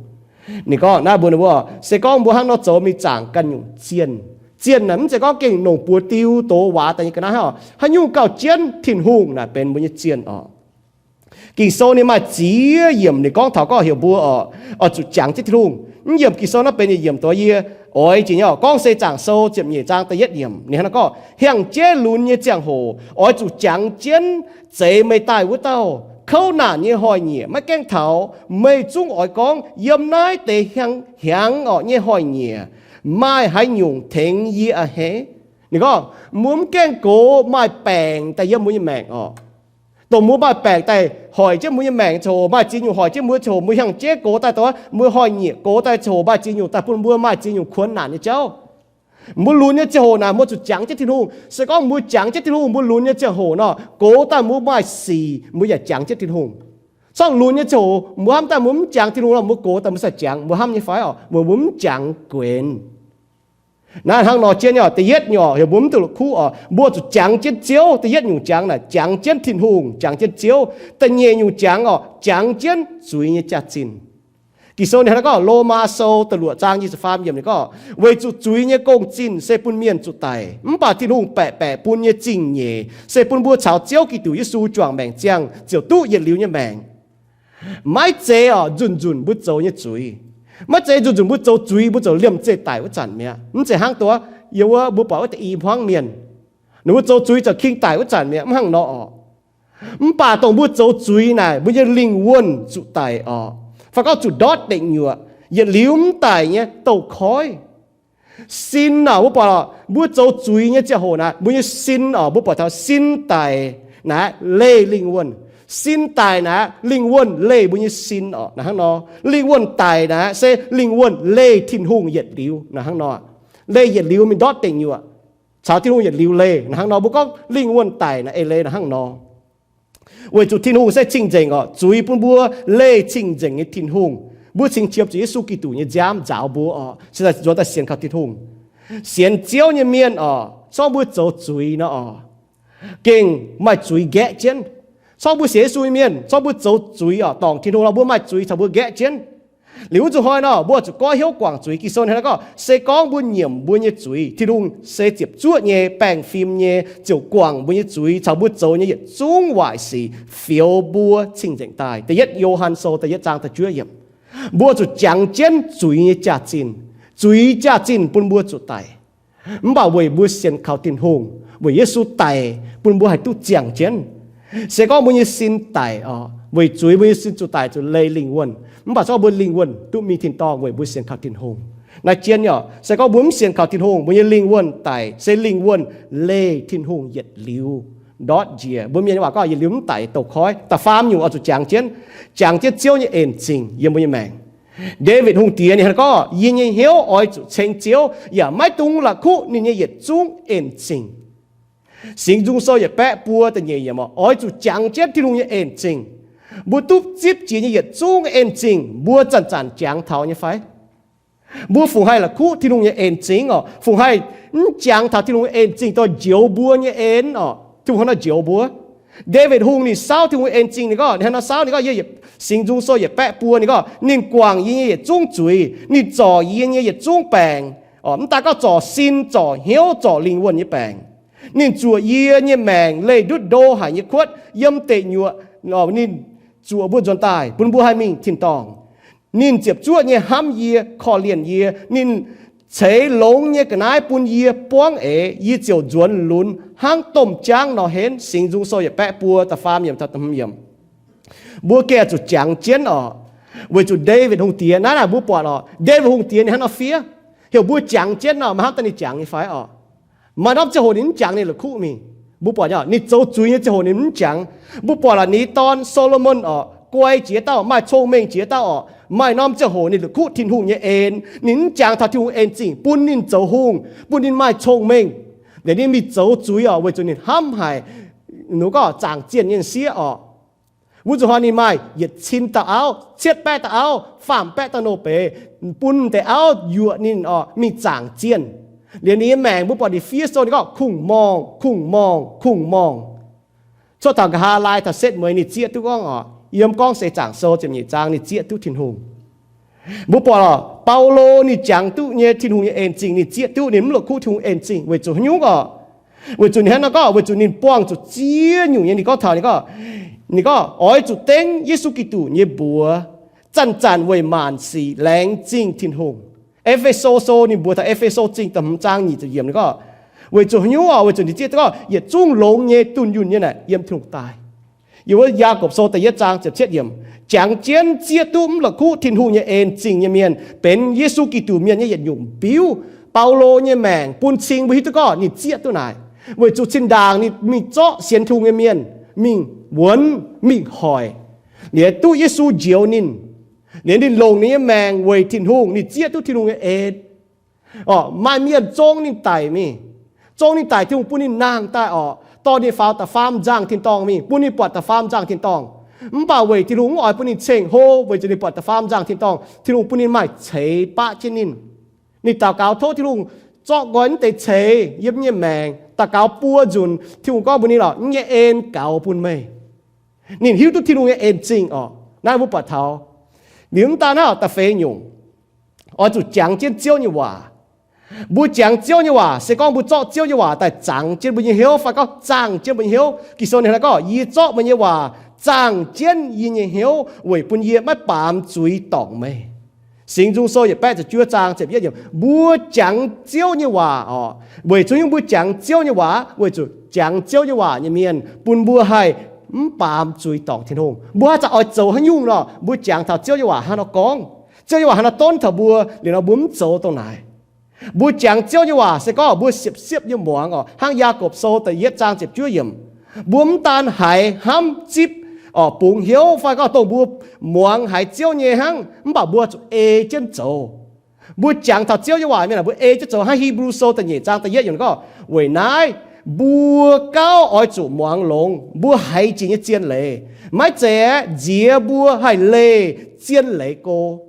Ninh gorngv naaiv mbuox ninh mbuo, se gorngv mbuo hnangv nor zoux mingh zaangc ganh nyungc zienh. Zienh naaic mv zeiz gorngv gengh longc buoz diu doz waac daaih nyei ga'naaiv oc. Haaix nyungc gauh jienv Tin-Hungh naaic benx mbuo nyei zienh oc. Ging-Sou ninh maaih ziex yiemc ninh gorngv taux gorngv heuc mbuo oc, oix zuqc jangx jienv Tin-Hungh. Mv yiemc Ging-Sou naaiv benx yiemc doix yie oix jiex nyei oc. Gorngv se Zaangc Sou ziepc nyeic zaang da'yietv yiemc ninh hnangv naaiv gorngv, hiaangx jeiv lunx nyei ziangh hoc oix zuqc jangx jienv zeix meih daaih wuov dauh. Kouv naanc nyei hnoi-nyieqc maiv gaengh taux. Meih zungv oix gorngv, yiem naaiv deix hiaangx orqc nyei hnoi-nyieqc maaih haaix nyungc tengx yie a'hneiv? Ninh gorngv mbuo mv gaengh gox maaih baengc daaih yiem mbuo nyei maengc oc. Dongh mbuo maaih baengc daaih hoic jienv mbuo nyei maengc ziangh hoc, maaih ziex nyungc hoic jienv mbuo ziangh hoc, mbuo hiaangx jeiv gox daaih dongh mbuo hnoi-nyieqc gox daaih ziangh hoc maaih ziex nyungc daaih bun mbuo maaih ziex nyungc kuonx naanc nyei jauv. Mbuo lunx nyei ziangh hoc naaic mbuo zuqc jangx jienv Tin-Hungh. Se gorngv mbuo jangx jienv Tin-Hungh, mbuo lunx nyei ziangh hoc nor, gox daaih mbuo maaih sic mbuo yaac jangx jienv Tin-Hungh. Corngv lunx nyei ziangh hoc mbuo hnamv daaih mbuo mv jangx Tin-Hungh nor, mbuo gox daaih mbuo sai jangx, mbuo hnamv nyei fai oc, mbuo mv jangx guenx. Naaiv hnangv nor jienv nyei oc. Da'yietv nyungc heuc mbuo mv duqv la'kuqv oc, mbuo zuqc jangx jienv Ziouv. Da'yietv nyungc jangx naaic jangx jienv Tin-Hungh, jangx jienv Ziouv. Da'nyeic nyungc jangx oc, jangx jienv zuiz nyei jaax-zinh. Ging-Sou ninh hnangv naaiv gorngv, Lomaa Sou da'luoqc zaang nyic ziepc faam yiemc ninh gorngv, weic zuqc zuiz nyei gong-zinh se bun mienh zuqc daic, mv baac Tin-Hungh baeqc baeqc bun nyei zingh nyeic se bun mbuo caux Ziouv Giduc Yesu juangc maengc ziangh ziouc duqv yietc liuz nyei maengc. Maiv zeiz oc nzunc nzunc mbuo zoux nyei zuiz. Maiv zeiz nzunc nzunc mbuo zoux zuiz mbuo ziouc liemh zeih daic wuov zanc mi'aqv. Mv zeiz hnangv doz yiem wuov mbuo buatc wuov deix i hmuangv mienh, ninh mbuo zoux zuiz ziouc king daic wuov zanc mi'aqv. Mv hnangv nor oc. Mv baac dongh mbuo zoux zuiz naaic mbuo nyei lingh wuonh zuqc daic oc, fai gorngv zuqc ndortv deic nyuoqc, yietc liuz mv daic nyei douz-koiv. Sin naaic mbuo buatc oc, mbuo zoux zuiz nyei ziangh hoc naaic mbuo nyei sin oc, mbuo buatc taux sin daic naaic leih lingh wuonh. Sin daic naaic lingh wuonh leih mbuo nyei sin oc. Naaic hnangv nor, lingh wuonh daic naaic se lingh wuonh leih Tin-Hungh yietc liuz. Naaic hnangv nor, leih yietc liuz mingh ndortv deic nyuoqc, caux Tin-Hungh yietc liuz leih. Naaic hnangv nor mbuo gorngv lingh wuonh daic naaic ei leih naaic hnangv nor. Weic zuqc Tin-Hungh se cing-nzengc oc, zuiz bun mbuo leih cing-nzengc nyei Tin-Hungh. Mbuo cingx qiemx zuqc Yesu Giduc nyei nziaamv nzaaux mbuo oc, se nzuonx daaih sienx kaux Tin-Hungh. Sienx Ziouv nyei mienh oc, corngv mbuo zoux zuiz nor oc, gengh maaih zuiz nqaeqv jienv. Corngv mbuo sienx Yesu nyei mienh, corngv mbuo zoux zuiz oc, dorngc Tin-Hungh nor mbuo maaih zuiz caux mbuo nqaeqv jienv. Liuz wuov zuqc hnoi nor mbuo zuqc goiv hnyouv guangc zuiz. Ging-Sou hnangv naaiv gorngv, se gorngv mbuo nyiemc mbuo nyei zuiz, Tin-Hungh se ziepc zuoqv nyei, baengh fim nyei, ziouc guangc mbuo nyei zuiz caux mbuo zoux nyei yietc zungv waaic sic fioux mbuo cing-nzengc daaih. Da'yietv Yo^han Sou da'yietv zaang da'juov yiemc. Mbuo zuqc jangx jienv zuiz nyei jaax-zinh. Zuiz jaax-zinh bun mbuo zuqc daic. Mv baac weic mbuo sienx kaux Tin-Hungh, weic Yesu daic bun mbuo haih duqv ziangh jienv. Se gorngv mbuo nyei sin daic oc, weic zuiz mbuo nyei sin zuqc daic zuqc leih lingh wuonh. Mv baac se gorngv mbuo lingh wuonh duqv mingh tin-dorngh weic mbuo sienx kaux Tin-Hungh. Naaiv jienv nyei oc, se gorngv mbuo mv sienx kaux Tin-Hungh, mbuo nyei lingh wuonh daic se lingh wuonh leih Tin-Hungh yietc liuz ndortv njiec. Mbuo mienh nyei waac gorngv yietc liuz mv daic douz-koiv. Da'faam nyungc oix zuqc jangx jienv, jangx jienv Ziouv nyei en-zingh yiem mbuo nyei maengc. Ndaawitv Hungh Diex ninh hnangv naaiv gorngv, yie nyei hnyouv oix zuqc ceng Ziouv, yaac maiv dungx la'kuqv ninh nyei yietc zungv en-zingh. Singx Nzung Sou yietc baeqv buo da'nyeic yiemc oc, oix zuqc jangx jienv Tin-Hungh nyei en-zingh. Mbuo duqv zipv jiex nyei yietc zungv en-zingh mbuo zanc-zanc jangx taux nyei fai? Mbuo fungc haih la'kuqv Tin-Hungh nyei en-zingh oc? Fungc haih mv jangx taux Tin-Hungh nyei en-zingh dorh njoux mbuo nyei en oc? Tin-Hungh hnangv naaiv njoux mbuo. Ndaawitv Hungh ninh saauv Tin-Hungh nyei en-zingh, ninh gorngv, ninh hnangv nor saauv, ninh gorngv, Singx Nzung Sou yietc baeqv buo, ninh gorngv, ninh guangc yie nyei yietc zungv zuiz, ninh zorc yie nyei yietc zungv baengc. Mv daaih gorngv zorc sin, zorc hnyouv, zorc lingh wuonh nyei baengc. Ninh zuoqc yie nyei maengc leih ndutv ndo haic nyei kuotv yiem deic nyuoqc. Ninh zuoqc mbuo nzuonx daaih bun mbuo haih mingh tin-dorngh. Ninh ziepc zuoqv nyei hnamv yie, korv-lienh yie. Ninh ceix longx nyei ga'naaiv bun yie buangv eix, yie ziouc nzuonx lunx hnangv domh jaangv nor henv. Singx Nzung Sou yietc baeqv buo da'faam yiemc taux da'hmz yiemc. Mbuo gengh zuqc jangx jienv oc, weic zuqc Ndaawitv Hungh Diex naaiv naaic mbuo buatc oc, Ndaawitv Hungh Diex ninh hnangv nor fiev. Heuc mbuo jangx jienv nor, maaih hnamv daaih ninh jangx nyei fai oc? Maaih norm ziangh hoc ninh mv jangx, ninh la'kuqv mingh. Mbuo buatc ninh zoux zuiz nyei ziangh hoc ninh mv jangx. Mbuo buatc la'nix dorn Solomon oc, guai jiex dauh, maaih cong-mengh jiex dauh oc. Maaih norm ziangh hoc ninh la'kuqv Tin-Hungh nyei en. Ninh mv jangx taux Tin-Hungh en zingh bun ninh zoux hungh, bun ninh maaih cong-mengh. Liuz ninh mingh zoux zuiz oc, weic zuqc ninh hnamv haic, ninh gorngv zaangc zienh nyei sieqv oc. Wuov zuqc hnoi ninh maaih yietc cin dauh auv, cietv baeqv dauh auv, faam baeqv dauh nouh beiz, bun deix auv yuoqc ninh oc, mingh zaangc zienh. Liuz ninh nyei maengc mbuo buatc ninh fiev sou ninh gorngv kungx-morngh, kungx-morngh, kungx-morngh. Cuotv taux nqa'haav laai taux setv mueiz ninh zieqv duqv gorngv oc, yiem Gorngv Seix Zaangc Sou ziepc nyeic zaang ninh zieqv duqv Tin-Hungh. Mbuo buatc lorqc, Baulo ninh jangx duqv nyei Tin-Hungh nyei en zingh, ninh zieqv duqv, ninh mv la'kuqv Tin-Hungh en zingh. Weic zuqc haaix nyungc orqc? Weic zuqc ninh hnangv naaiv gorngv, weic zuqc ninh buangh zuqc ziex nyungc nyei. Ninh gorngv taux, ninh gorngv, ninh gorngv, oix zuqc dengv Yesu Giduc nyei mbuox zanc-zanc weic maanc sic laengz zingh Tin-Hungh. E^fe^so Sou, ninh mbuox taux E^fe^so Zingh da'hmz zaang nyic ziepc yiemc, ninh gorngv, weic zuqc haaix nyungc orqc? Weic zuqc ninh zieqv duqv gorngv yietc zungv longx nyei, dunh yunh nyei naaic yiem Tin-Hungh daaih. Yiem wuov Yaagorpc Sou da'yietv zaang ziepc cietv yiemc, jangx jienv zieqv duqv mv la'kuqv Tin-Hungh nyei en zingh nyei mienh benx Yesu Giduc mienh nyei yietc nyungc mbiuv. Baulo nyei maengc bun cing mbuo hiuv duqv gorngv ninh zieqv duqv naaic, weic zuqc zinh ndaangc ninh mingh zorqv sienx Tin-Hungh nyei mienh mingh wuonx mingh hoic, liuz duqv Yesu njoux ninh, liuz ninh longc ninh nyei maengc weic Tin-Hungh, ninh zieqv duqv Tin-Hungh nyei en. Orqc, maaih mienh zong ninh daic mingh. Zong ninh daic, Tin-Hungh bun ninh nangh daaih orqc, dorh ninh faaux da'faam nzangh tin-dorngh mingh, bun ninh buatc da'faam nzangh tin-dorngh. Mv baac weic Tin-Hungh mv oix bun ninh ceng hlo, weic zuqc ninh buatc da'faam nzangh tin-dorngh, Tin-Hungh bun ninh maaih ceix baqv jienv ninh. Ninh daux gaux tov Tin-Hungh zorqv nqoi naaiv deix ceix yiem nyei maengc. Daux gaux buo nzunc, Tin-Hungh gorngv mbuox ninh lorqc, nyei en gaux bun meih. Ninh hiuv duqv Tin-Hungh nyei en zingh orqc. Naaiv mbuo buatc taux liuz mv daan naaiv da'feix nyungc, oix zuqc jangx jienv Ziouv nyei waac. Mbuo jangx Ziouv nyei waac se gorngv mbuo zorqv Ziouv nyei waac daaih zangx jienv mbuo nyei hnyouv fai gorngv zaangh jienv mbuo nyei hnyouv. Ging-Sou ninh gorngv, yie zorqv meih nyei waac zaangh jienv yie nyei hnyouv weic bun yie maiv baamz zuiz dorngc meih. Singx Nzung Sou yietc baeqv ziepc juov zaang ziepc yietv yiemc, mbuo jangx Ziouv nyei waac orqc. Weic zuqc haaix nyungc mbuo jangx Ziouv nyei waac? Weic zuqc jangx Ziouv nyei waac nyei mienh bun mbuo haih mv baamz zuiz dorngc Tin-Hungh. Mbuo haaix zanc oix zoux haaix nyungc nor, mbuo jangx taux Ziouv nyei waac hnangv nor gorngv, Ziouv nyei waac hnangv nor donv taux mbuo, liuz nor mbuo mv zoux dongh naaic. Mbuo jangx Ziouv nyei waac se gorngv mbuo siepv-siepv nyei muangx orqc. Hnangv Yaagorpc Sou da'yietv zaang ziepc juov yiemc, mbuo mv daan haiz hnamv zipv orqc, bungx hnyouv fai gorngv dongh mbuo muangx haiz Ziouv nyei hnangv, mv baac mbuo zuqc ei jienv zoux. Mbuo jangx taux Ziouv nyei waac mienh aah, mbuo ei jienv zoux. Hnangv Hipv^lu Sou da'nyeic zaang da'yietv yiemc gorngv, weic naaiv mbuo gauh oix zuqc muangx longx mbuo haiz jiex nyei zien leiz, maiv zeiz aeqv, nziex mbuo haih leih zien leiz go.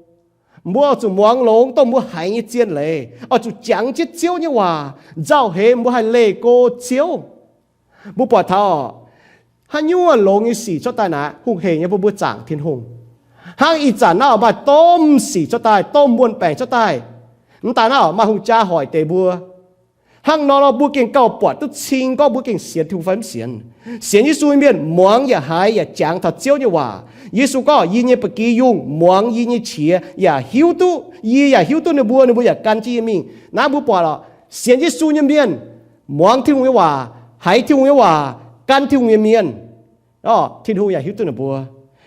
Mbuo oix zuqc muangx longx dongh mbuo haiz nyei zien leiz, oix zuqc jangx jienv Ziouv nyei waac, nzauh heix mbuo haih leih go Ziouv. Mbuo buatc taux haaix nyungc longx nyei sic cuotv daaih naaic, hungh heic nyei bun mbuo zaangc Tin-Hungh. Hnangv ih zanc naaiv maaih domh sic cuotv daaih, domh muonh baengc cuotv daaih. Mv daan naaiv maaih hungh jaa hoic deix mbuo. Hnangv nor nor mbuo gengh gauh buatc duqv cing gorngv mbuo gengh sienx Tin-Hungh fai mv sienx. Sienx Yesu nyei mienh muangx yaac haiz yaac jangx taux Ziouv nyei waac. Yesu gorngv, yie nyei ba'gi yungh muangx yie nyei qiex yaac hiuv duqv, yie yaac hiuv duqv ninh mbuo, ninh mbuo yaac gan jienv yie mingh. Naaiv mbuo buatc lorqc, sienx Yesu nyei mienh muangx Tin-Hungh nyei waac, haiz Tin-Hungh nyei waac, gan Tin-Hungh nyei mienh, Tin-Hungh yaac hiuv duqv ninh mbuo.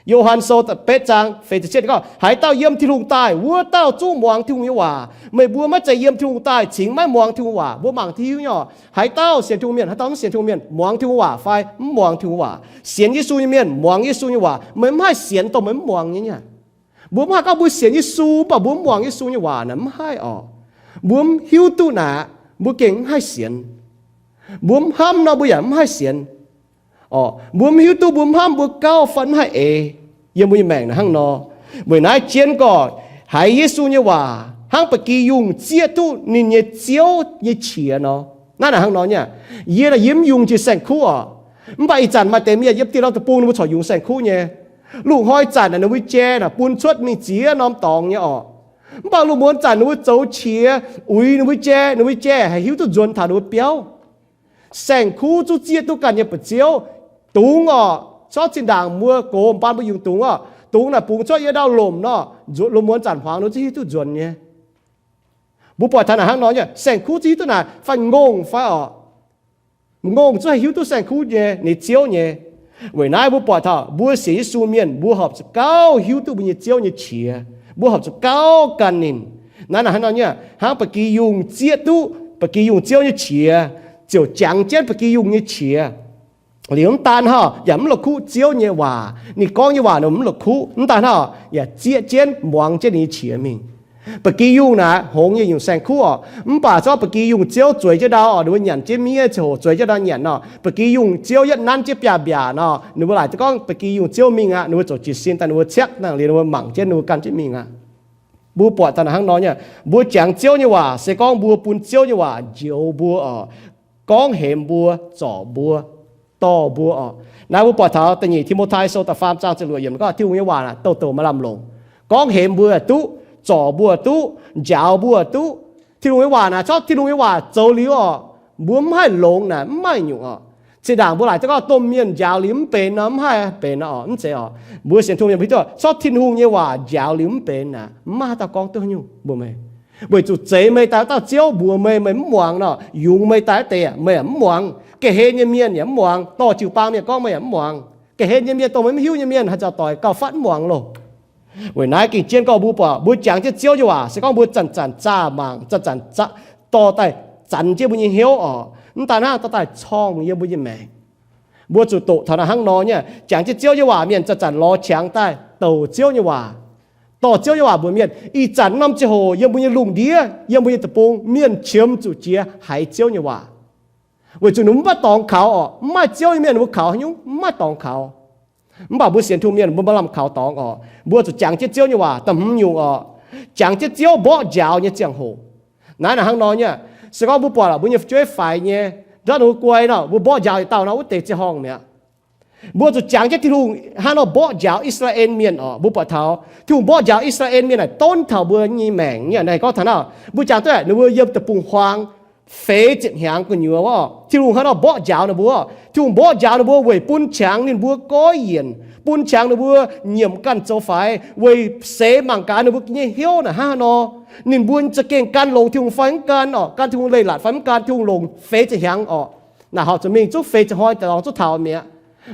Yo^han Sou da'betv zaang feix ziepc cietv gorngv, haaix dauh yiem Tin-Hungh daaih, wuov dauh zungv muangx Tin-Hungh nyei waac. Meih mbuo maiv zeiz yiem Tin-Hungh daaih cingx maiv muangx Tin-Hungh waac. Mbuo mangc tiuv nyei orqc, haaix dauh sienx Tin-Hungh mienh, haaix dauh mv sienx Tin-Hungh mienh, muangx Tin-Hungh waac fai mv muangx Tin-Hungh waac. Sienx Yesu nyei mienh muangx Yesu nyei waac. Meih mv haih sienx dongh meih mv muangx nyei niaa. Mbuo mv haih gorngv mbuo sienx Yesu mv baac mbuo mv muangx Yesu nyei waac naaic, mv haih orqc. Mbuo mv hiuv duqv naaic, mbuo gengh mv haih sienx. Mbuo mv hnamv nor mbuo yaac mv haih sienx. Orqc, mbuo mv hiuv duqv mbuo mv hnamv mbuo gauh fai mv haih eix. Yiem mbuo nyei maengc naaic hnangv nor. Weic naaiv jienv gorqv haiz Yesu nyei waac hnangv ba'gi yungh zieqv duqv ninh nyei ziouv nyei qiex nor. Naaiv naaic hnangv nor nyei. Yie naaic yie mv yungz jiex saeng-kuv orqc. Mv baac ih zanc maaih deix mienh yiem dieh norm deic-bung ninh mbuo corc yungz saeng-kuv nyei. Lungh hnoi zanc naaic ninh mbuo jai naaic bun cuotv mingh ziex norm dorngx nyei orqc. Mv baac lungh muonz zanc ninh mbuo zoux qiex uix ninh mbuo jai, ninh mbuo jai haih hiuv duqv nzuonx taux ninh mbuo biauv. Saeng-kuv zungv zieqv duqv ganh nyei ba'ziouv. Dungz orqc, corc zinh ndaangc mbuo gox m'baan mbuo yungz dungz orqc, dungz naaic bungx cuotv yiem ndau-lomc nor, lungh muonz zanc hmuangx ninh zungv hiuv duqv nzuonx nyei. Mbuo buatc taux naaic hnangv nor nyei, saeng-kuv zungv hiuv duqv naaic fai ngongh fai orqc. Ngongh zungv haih hiuv duqv saeng-kuv nyei, ninh ziouv nyei. Weic naaiv mbuo buatc taux mbuo sienx Yesu mienh mbuo horpc zuqc gauh hiuv duqv mbuo nyei ziouv nyei qiex. Mbuo horpc zuqc gauh gan ninh. Naaiv naaic hnangv nor nyei, hnangv ba'gi yungh zieqv duqv ba'gi yungh ziouv nyei qiex, ziouc jangx jienv ba'gi yungh nyei qiex. Liuz mv daan hnangv, yaac mv la'kuqv ziouv nyei waac. Ninh gorngv nyei waac ninh mv la'kuqv. Mv daan hnangv, yaac zieqv jienv muangx jienv ninh nyei qiex mingh. Ba'gi yungh naaic hngongx nyei nyungc saeng-kuv orqc. Mv baac zorqv ba'gi yungh ziouv zueiz jienv ndau orqc, ninh mbuo nyanc jienv miev ziouc zueiz jienv ndau nyanc nor. Ba'gi yungh ziouv yietv nanv jienv biaav-mbiaac nor, ninh mbuo laaic gorngv ba'gi yungh ziouv mingh aqv, ninh mbuo ziouc jiez sin daaih ninh mbuo ciaqv dangh liuz ninh mbuo mangc jienv ninh mbuo gan jienv mingh aqv. Mbuo buatc taux naaic hnangv nor nyei, mbuo jangx ziouv nyei waac se gorngv mbuo bun ziouv nyei waac njoux mbuo orqc, gorngv hemx mbuo, zorc mbuo, dorh mbuo orqc. Naaiv mbuo buatc taux da'nyeic Ti^mo^tai Sou da'faam zaang ziepc luoqc yiemc gorngv Tin-Hungh nyei waac naaic douc douc maaih lamh longc, gorngv hemx mbuo yaac duqv, zorc mbuo duqv, njaaux mbuo duqv. Tin-Hungh nyei waac naaic, corc Tin-Hungh nyei waac zoux liuz orqc, mbuo mv haih longx naaic, mv maaih nyungc orqc. Zinh ndaangc mbuo laaic za'gengh domh mienh njaaux liuz mv benx nor, mv haih benx nor orqc, mv zeiz orqc. Mbuo sienx Tin-Hungh mienh hiuv duqv, corc Tin-Hungh nyei waac njaaux liuz mv benx naaic, mv maaih haaix dauh gorngv duqv nyungc mbuox meih. Weic zuqc zeix meih daaih dauh Ziouv mbuox meih, meih mv muangx nor, yungz meih daaih wuov deix meih yaac mv muangx. Ga'hlen nyei mienh yaac mv muangx, dorh jiu-baang mienh gorngv meih yaac mv muangx. Ga'hlen nyei mienh, dongh meih mv hiuv nyei mienh, haaix zanc doic gauh fatv mv muangx loh. Weic naaiv gengh jienv gorngv mbuo buatc, mbuo jangx jienv Ziouv nyei waac se gorngv mbuo zanc-zanc zaah mangc, zanc-zanc dorh daaih zanx jienv mbuo nyei hnyouv orqc, mv daaih hnangv dorh daaih corng yiem mbuo nyei maengc. Mbuo zuqc doqc taux naaiv hnangv nor nyei. Jangx jienv Ziouv nyei waac mienh zanc-zanc lorz qangx daaih douc Ziouv nyei waac, dorh Ziouv nyei waac mbuox mienh. Ih zanc norm ziangh hoc yiem mbuo nyei lungh ndiev, yiem mbuo nyei deic-bung, mienh qiemx zuqc jiex haiz Ziouv nyei waac, weic zuqc ninh mbuo mv maaih dorngx kaux orqc. Mv maaih Ziouv nyei mienh ninh mbuo kaux haaix nyungc? Mv maaih dorngx kaux. Mv baac mbuo sienx Tin-Hungh mienh mbuo maaih lamh kaux dorngx orqc. Mbuo zuqc jangx jienv Ziouv nyei waac. Da'hmz nyungc orqc, jangx jienv Ziouv mborqv njaaux nyei ziangh hoc. Naaiv naaic hnangv nor nyei. Se gorngv mbuo buatc mbuo nyei fu'jueiv faix nyei, ndortv ninh mbuo guai nor, mbuo mborqv njaaux yietc dauh nor, wuov deix ziangh horngh mi'aqv. Mbuo zuqc jangx jienv Tin-Hungh hnangv nor mborqv njaaux I^saa^laa^en Mienh orqc. Mbuo buatc taux Tin-Hungh mborqv njaaux I^saa^laa^en Mienh naaic donv taux mbuo nyei maengc nyei. Naaiv gorngv taux naaiv, mbuo jangx duqv ninh mbuo yiem deic-bung-huaang feix ziepc hnyangx gu'nyuoz orqc, Tin-Hungh hnangv nor mborqv njaaux ninh mbuo. Tin-Hungh mborqv njaaux ninh mbuo weic bun qangx ninh mbuo goiv yienc, bun qangx ninh mbuo nyiemc ganh zoux faix, weic seix mangc gaax ninh mbuo nyei hnyouv naaic hnangv haaix nor. Ninh mbuo za'gengh gan longx Tin-Hungh fai mv gan orqc, gan Tin-Hungh leiz-latc fai mv gan, Tin-Hungh longc feix ziepc hnyangx orqc. Naaic horpc zuqc mingh zungv feix ziepc hnoi dorngx zungv taux mi'aqv.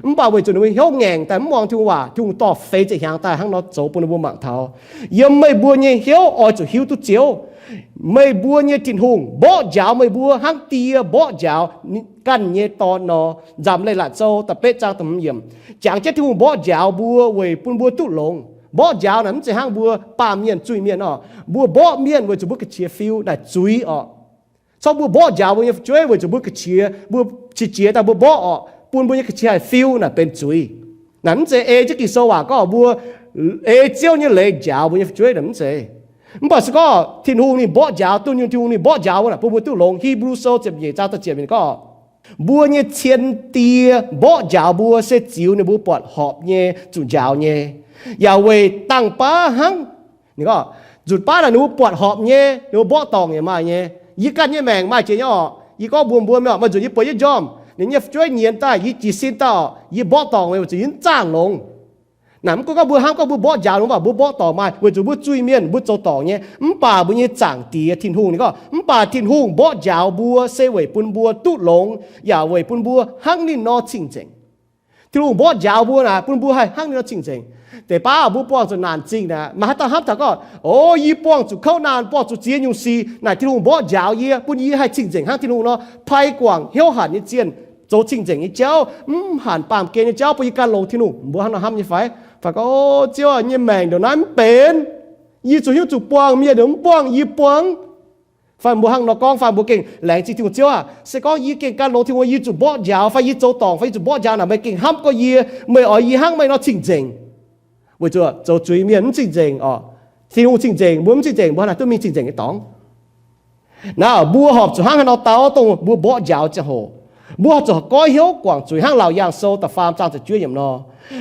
Mv baac weic zuqc ninh mbuo hnyouv ngaengc daaih mv muangx Tin-Hungh waac, Tin-Hungh dorh feix ziepc hnyangx daaih hnangv nor zoux bun ninh mbuo mangc taux. Yiem meih mbuo nyei hnyouv oix zuqc hiuv duqv Ziouv. Meih mbuo nyei Tin-Hungh mborqv njaaux meih mbuo hnangv die mborqv njaaux ganh nyei dorn nor. Nzamc Leiz-Latc Sou da'betv zaang da'hmz yiemc. Jangx jienv Tin-Hungh mborqv njaaux mbuo weic bun mbuo duqv longx. Mborqv njaaux naaic mv zeiz hnangv mbuo baamh mienh zuiz-mienh orqc. Mbuo mborqv mienh weic zuqc mbuo ga'qiex fiu naaic zuiz orqc. Corc mbuo mborqv njaaux mbuo nyei fu'jueiv weic zuqc mbuo ga'qiex, mbuo qiex jiez daaih mbuo mborqv orqc, bun mbuo nyei ga'qiex haih fiu naaic benx zuiz. Naaic mv zeiz ei jienv Ging-Sou waac gorngv mbuo ei Ziouv nyei leiz njaaux mbuo nyei fu'jueiv naaic mv zeiz. Mv baac se gorngv Tin-Hungh ninh mborqv njaaux, dunh yunh Tin-Hungh ninh mborqv njaaux mbuo naaic bun mbuo duqv longx. Hipv^lu Sou ziepc nyeic zaang da'ziepc yiemc gorngv, mbuo nyei cien die mborqv njaaux mbuo se ziux ninh mbuo buatc horpc nyei zuqc njaaux nyei, yaac weic dangh baav hnangv. Ninh gorngv, nzunc baav naaic ninh mbuo buatc horpc nyei, ninh mbuo mborqv dorngc yaac maaih nyei. Yie ganh nyei maengc maaih jiex nyei orqc. Yie gorngv mbuox mbuo, meih oc, meih nzuonx yie bueix yietc njormh, ninh nyei fu'jueiv nyienz daaih, yie jiez sin daaih orqc, yie mborqv dorngc meih weic zuqc yie mv zaah longx. Naaic mv gunv gorngv mbuo hnamv gorngv mbuo mborqv njaaux ninh mbuo, mv baac mbuo mborqv dorngc maaih, weic zuqc mbuo zuiz-mienh mbuo zoux dorngc nyei. Mv baac mbuo nyei Zaangc Diex Tin-Hungh ninh gorngv, mv baac Tin-Hungh mborqv njaaux mbuo se weic bun mbuo duqv longx, yaac weic bun mbuo hnangv ninh nor cing-nzengc. Tin-Hungh mborqv njaaux mbuo naaic bun mbuo haih hnangv ninh nor cing-nzengc. Deix baav mbuo buangh zuqc naanc zingh naaic, maaih haaix dauh hnamv taux gorngv, o, yie buangh zuqc kouv naanc, buangh zuqc ziex nyungc sic, naaic Tin-Hungh mborqv njaaux yie, bun yie haih cing-nzengc hnangv Tin-Hungh nor, pai guangc hnyouv hanc nyei zienh, zoux cing-nzengc nyei jauv, mv hanc baamh gen nyei jauv, bun yie gan longx Tin-Hungh. Mbuo hnangv nor hnamv nyei fai? Fai gorngv, o, Ziouv aac, yie nyei maengc ndongc naaiv mv benx, yie zuqc hiuv zuqc buangh, mienh mv buangh yie buangh. Fai mbuo hnangv nor gorngv, fai mbuo gengh laengz zingh Tin-Hungh, Ziouv aac, se gorngv yie gengh gan longx Tin-Hungh, yie zuqc mborqv njaaux, fai yie zoux dorngc, fai yie zuqc mborqv njaaux naaic, meih gengh hnamv gorngv yie, meih oix yie hnangv meih nor cing-nzengc. Weic zuqc zoux zuiz mienh mv cing-nzengc orqc. Tin-Hungh cing-nzengc, mbuo mv cing-nzengc, mbuo hnangv haaix duqv mingh cing-nzengc nyei dorngx? Naaiv mbuo horpc zuqc hnangv haaix nor dau dongh mbuo mborqv njaaux ziangh hoc. Mbuo horpc zuqc goiv hnyouv guangc zuiz hnangv Laauc Yaangh Sou da'faam zaang ziepc juov yiemc nor,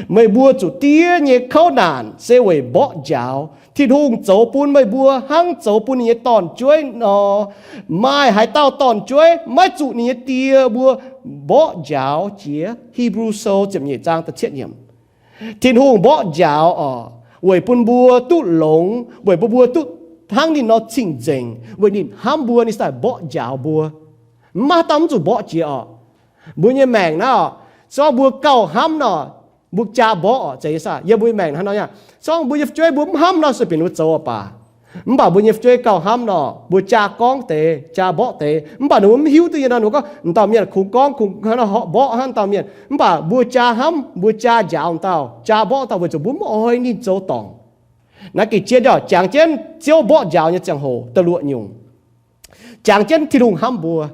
meih mbuo zuqc diev nyei kouv naanc se weic mborqv njaaux. Tin-Hungh zoux bun meih mbuo hnangv zoux bun ninh nyei dorn-jueiv nor. Maaih haaix dauh dorn-jueiv maiv zuqc ninh nyei die mbuo mborqv njaaux jiex? Hipv^lu Sou ziepc nyeic zaang da'cietv yiemc. Tin-Hungh mborqv njaaux orqc, weic bun mbuo duqv longx, weic bun mbuo duqv hnangv ninh nor cing-nzengc, weic ninh hnamv mbuo, ninh sai mborqv njaaux mbuo. Mv maaih haaix dauh mv zuqc mborqv jiex orqc. Mbuo nyei maengc naaiv orqc, se gorngv mbuo gauh hnamv nor, mbuo jaa mborqv orqc, zeiz nyei saah? Yiem mbuo nyei maengc hnangv nor nyei. Se gorngv mbuo nyei fu'jueiv mbuo mv hnamv nor, sueih bieqc ninh mbuo zoux baac. Mv baac mbuo nyei fu'jueiv gauh hnamv nor, mbuo jaa gorngv deix, jaa mborqv deix, mv baac ninh mbuo mv hiuv duqv nyei nor, ninh mbuo gorngv, m'dauh mienh kungx gorngv, kungx hnangv nor horpc mborqv hnangv m'dauh mienh. Mv baac mbuo jaa hnamv, mbuo jaa njaaux m'dauh, jaa mborqv dauh weic zuqc mbuo mv oix ninh zoux dorngc. Naaiv gengh jiex jangx jienv Ziouv mborqv njaaux nyei ziangh hoc da'luoqc nyungc. Jangx jienv Tin-Hungh hnamv mbuo.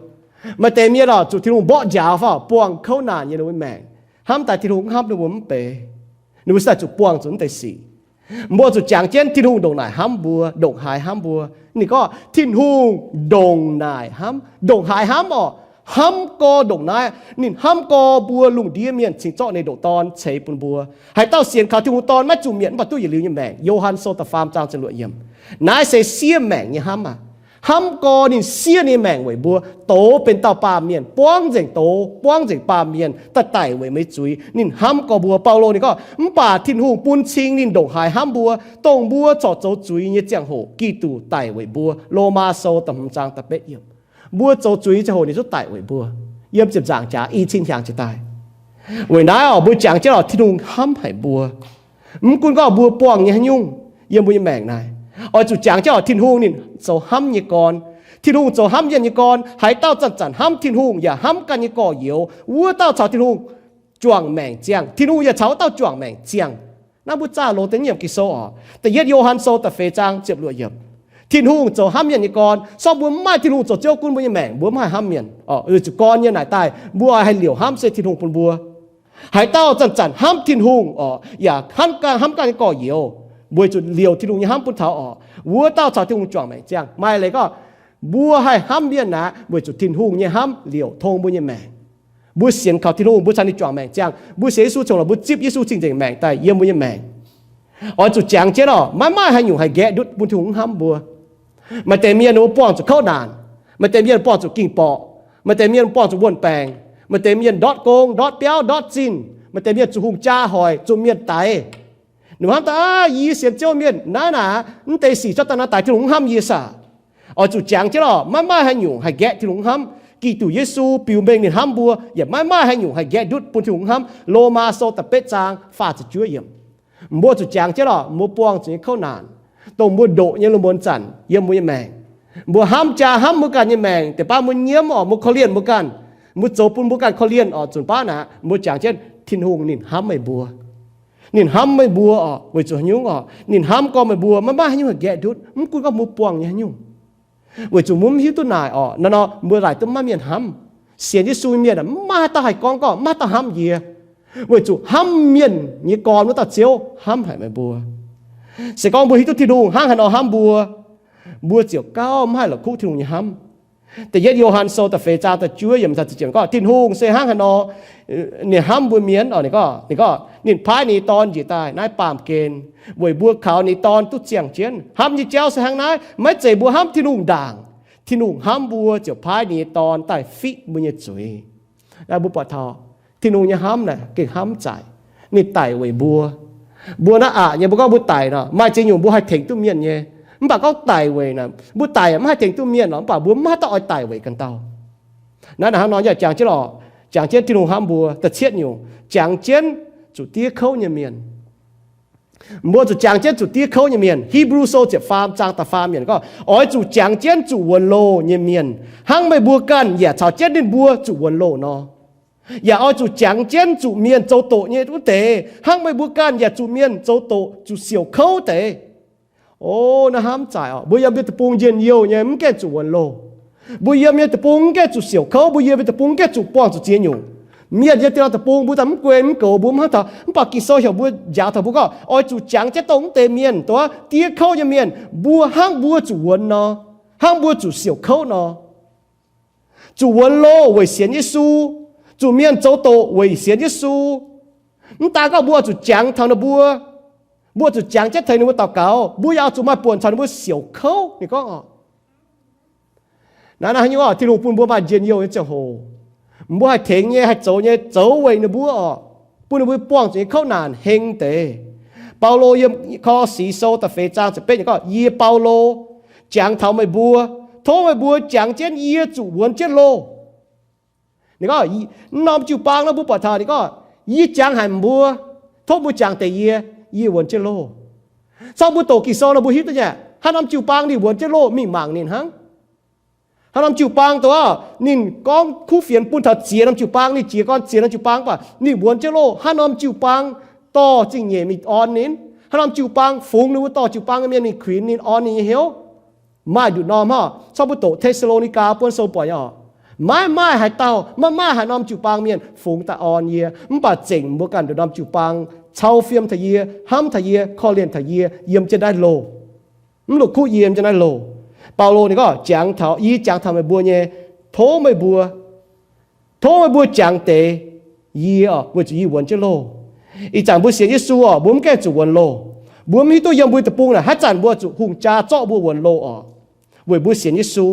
Maaih deix mienh orqc, zuqc Tin-Hungh mborqv njaaux fai buangh kouv naanc yiem ninh mbuo maengc, hnamv daaih Tin-Hungh mv hnamv ninh mbuo mv bei. Ninh mbuo sai zuqc buangh zuqc mv deix sic. Mbuo zuqc jangx jienv Tin-Hungh ndongc naaic hnamv mbuo, ndongc haaix hnamv mbuo. Ninh gorngv Tin-Hungh ndongc naaic hnamv, ndongc haaix hnamv orqc. Hnamv gorx ndongc naaiv, ninh hnamv gorx mbuo lungh ndiev mienh cingx zorqv ninh ndoqc Dorn ceix bun mbuo. Haaix dauh sienx kaux Tin-Hungh Dorn maiv zuqc mietc, mv baac duqv yietc liuz nyei maengc. Yo^han Sou da'faam zaang ziepc luoqc yiemc. Naaiv se siev maengc nyei hnamv aqv. Hnamv gorx ninh siev ninh maengc weic mbuo, douz benx dauh baamh mienh, buangv nzengc douz, buangv nzengc baamh mienh, daaih daic weic meih zuiz. Ninh hnamv gorx mbuo. Baulo ninh gorngv, mv baac Tin-Hungh bun cing ninh ndongc haaix hnamv mbuo, dongh mbuo corc zoux zuiz nyei ziangh hoc Giduc daic weic mbuo. Lomaa Sou da'hmz zaang da'betv yiemc. Mbuo zoux zuiz nyei ziangh hoc ninh zungv daic weic mbuo. Yiem ziepc nzaangc jaax i cin hnyangx jiex daaih. Weic naaiv oc, mbuo jangx jienv oc, Tin-Hungh hnamv haic mbuo. Mv gunv gorngv mbuo buangh nyei haaix nyungc yiem mbuo nyei maengc naaic, oix zuqc jangx jienv oc, Tin-Hungh ninh zoux hnamv nyei gorn. Tin-Hungh zoux hnamv mienh nyei gorn. Haaix dauh zanc-zanc hnamv Tin-Hungh yaac hnamv ganh nyei gorx-youz, wuov dauh caux Tin-Hungh juangc maengc ziangh. Tin-Hungh yaac caux wuov dauh juangc maengc ziangh. Naaiv mbuo zaah loz deix nyiemc Ging-Sou oc. Da'yietv Yo^han Sou da'feix zaang ziepc luoqc yiemc. Tin-Hungh zoux hnamv mienh nyei gorn. Se gorngv mbuo mv maaih Tin-Hungh zoux Ziouv gunv mbuo nyei maengc, mbuo mv haih hnamv mienh oc. Weic zuqc gorn nyei naaic daaih, mbuo oix haih liouc hnamv se Tin-Hungh bun mbuo. Haaix dauh zanc-zanc hnamv Tin-Hungh oc, yaac hnamv ganh, hnamv ganh nyei gorx-youz, weic zuqc liouc Tin-Hungh nyei hnamv bun taux oc, wuov dauh caux Tin-Hungh juangc maengc ziangh. Maaih leiz gorngv mbuo haih hnamv mienh aqv, weic zuqc Tin-Hungh nyei hnamv liouc tong mbuo nyei maengc. Mbuo sienx kaux Tin-Hungh, mbuo caux ninh juangc maengc ziangh. Mbuo sienx Yesu congx lorqc, mbuo zipv Yesu cing-nzengc maengc daaih yiem mbuo nyei maengc. Oix zuqc jangx jienv oc, maiv maaih haaix nyungc haih nqaeqv ndutv bun Tin-Hungh hnamv mbuo. Maaih deix mienh ninh mbuo buangh zuqc kouv naanc, maaih deix mienh buangh zuqc ging-borqc, maaih deix mienh buangh zuqc wuon-baengc, maaih deix mienh ndortv gong, ndortv biauv, ndortv zinh, maaih deix mienh zuqc hungh jaa hoic, zuqc mienh daix. Ninh hnamv daaih, aav, yie sienx Ziouv mienh naaiv naaic, mv deix sic zorqv daaih naaiv daix, Tin-Hungh mv hnamv yie saah? Oix zuqc jangx jienv oc, maiv maaih haaix nyungc haih nqaeqv Tin-Hungh hnamv. Giduc Yesu biux mengh ninh hnamv mbuo, yaac maiv maaih haaix nyungc haih nqaeqv ndutv bun Tin-Hungh hnamv. Lomaa Sou da'betv zaang faah ziepc juov yiemc. Mbuo zuqc jangx jienv oc, mbuo buangh zuqc nyei kouv naanc, dongh mbuo ndoqc nyei lungh muonz zanc yiem mbuo nyei maengc. Mbuo hnamv jaa hnamv mbuo ganh nyei maengc, deix baav mbuo nyiemv oc, mbuo korv-lienh mbuo ganh, mbuo zoux bun mbuo ganh korv-lienh oc, zunc baav naaic mbuo jangx jienv Tin-Hungh ninh hnamv meih mbuo. Ninh hnamv meih mbuo oc, weic zuqc haaix nyungc oc? Ninh hnamv gorngv meih mbuo maiv maaih haaix nyungc haih nqaeqv ndutv, mv gunv gorngv mbuo buangh nyei haaix nyungc. Weic zuqc mbuo mv hiuv duqv naaic oc, naaiv nor mbuo laaic duqv maiv mienh hnamv. Sienx Yesu mienh mv maaih haaix dauh haih gorngv gorngv maiv dauh hnamv yie. Weic zuqc hnamv mienh nyei gorn wuov dauh Ziouv hnamv haic meih mbuo. Se gorngv mbuo hiuv duqv Tin-Hungh hnangv haaix nor hnamv mbuo, mbuo ziouc gauh mv haih la'kuqv Tin-Hungh nyei hnamv. Da'yietv Yo^han Sou da'feix zaang da'juov yiemc gorngv, Tin-Hungh se hnangv haaix nor ninh hnamv mbuo mienh oc, ninh gorngv, ninh gorngv ninh paaiv ninh nyei Dorn njiec daaih naaiv baamh gen, weic mbuo kaux ninh nyei Dorn duqv ziangh jienv. Hnamv nyei jauv se hnangv naaiv, maiv zeiz mbuo hnamv Tin-Hungh ndaangc. Tin-Hungh hnamv mbuo ziouc paaiv ninh nyei Dorn daaih fiqv mbuo nyei zuiz. Naaiv mbuo buatc taux Tin-Hungh nyei hnamv naaic gengh hnamv zaaic. Ninh daic weic mbuo. Mbuo naaiv aqc nyei, mbuo gorngv mbuo daic nor, maaih ziex nyungc mbuo haih tengx duqv mienh nyei. Mv baac gorngv daic weic naaic, mbuo daic maiv haih tengx duqv mienh nor, mv baac mbuo maiv haih daaih oix daic weic ganh dauh. Naaiv naaic hnangv nor yaac jangx jienv lorqc, jangx jienv Tin-Hungh hnamv mbuo. Da'cietv nyungc, jangx jienv zuqc diev kouv nyei mienh. Mbuo zuqc jangx jienv zuqc diev kouv nyei mienh. Hipv^lu Sou ziepc faam zaang da'faam yiemc gorngv, oix zuqc jangx jienv zuqc wuonx loh nyei mienh, hnangv meih mbuo ganh yaac caux jienv ninh mbuo zuqc wuonx loh nor. Yaac oix zuqc jangx jienv zuqc mienh zoux doqc nyei wuov deix, hnangv meih mbuo ganh yaac zuqc mienh zoux doqc, zuqc siouc kouv deix. O, naaiv hnamv zaaic oc. Mbuo yiem nyei deic-bung njien-youh nyei, mv gaengh zuqc wuonx loh. Mbuo yiem nyei deic-bung mv gaengh zuqc siouc kouv, mbuo yiem nyei deic-bung mv gaengh zuqc buangh zuqc ziex nyungc. Mienh yiem dien lorh deic-bung mbuo daaih mv guen mv goux, mbuo mv hnamv taux, mv baac Ging-Sou heuc mbuo, njaaux taux mbuo gorngv oix zuqc jangx jienv dongh mv deix mienh, dongh diev kouv nyei mienh, mbuo hnangv mbuo zuqc wuonx nor, hnangv mbuo zuqc siouc kouv nor. Zuqc wuonx loh weic sienx Yesu, zuqc mienh zoux doqc weic sienx Yesu. Mv daan gorngv mbuo oix zuqc jangx taux ninh mbuo, mbuo zuqc jangx jienv tengx ninh mbuo daux gaux, mbuo yaac oix zuqc maaih buonc caux ninh mbuo siouc kouv, ninh gorngv oc. Naaiv, naaiv haaix nyungc oc? Tin-Hungh bun mbuo maaih njien-youh nyei ziangh hoc, mbuo haih tengx nyei, haih zoux nyei, zoux weic ninh mbuo oc, bun ninh mbuo buangh zuqc nyei kouv naanc heng deix. Baulo yiem Ko^lo^si Sou da'feix zaang ziepc betv yiemc gorngv, yie, Baulo, jangx taux meih mbuo, tov meih mbuo jangx jienv yie zuqc wuonx jienv loh. Ninh gorngv, naaiv norm jiu-baang nor mbuo buatc taux ninh gorngv, yie jangx haic mbuo, tov mbuo jangx deix yie, yie wuonx jienv loh. Caux mbuo doqc Ging-Sou nor mbuo hiuv duqv nyei, haaix norm jiu-baang ninh wuonx jienv loh mingh mangc ninh hnangv. Haaix norm jiu-baang dongh ninh gorngv kuv fienx bun taux ziex norm jiu-baang, ninh jiez gorn ziex norm jiu-baang, mv baac ninh wuonx jienv loh. Haaix norm jiu-baang dorh zingh nyeic mingh orn ninh? Haaix norm jiu-baang fungx ninh mbuo dorh jiu-baang nyei mienh mingh kuinx ninh, orn ninh nyei hnyouv? Maaih nduqc norm hnangv. Caux mbuo doqc Te^saa^lo^ni^gaa buonv sou buatc nyei oc. Maiv maaih haaix dauh, maiv maaih haaix norm jiu-baang mienh fungx daaih orn yie, mv baac zengc mbuo ganh nduqc norm jiu-baang cau fiem taux yie, hnamv taux yie, korv-lienh taux yie yiem jienv naaiv loh. Mv la'kuqv yie yiem jienv naaiv loh. Baulo ninh gorngv, jangx taux, yie jangx taux meih mbuo nyei, tov meih mbuo Tov meih mbuo jangx deix yie oc, weic zuqc yie wuonx jienv loh. Ih zanc mbuo sienx Yesu oc, mbuo mv gaengh zuqc wuonx loh. Mbuo mv hiuv duqv yiem mbuo deic-bung naaic haaix zanc mbuo zuqc hungh jaa zorqv mbuo wuonx loh oc, weic mbuo sienx Yesu.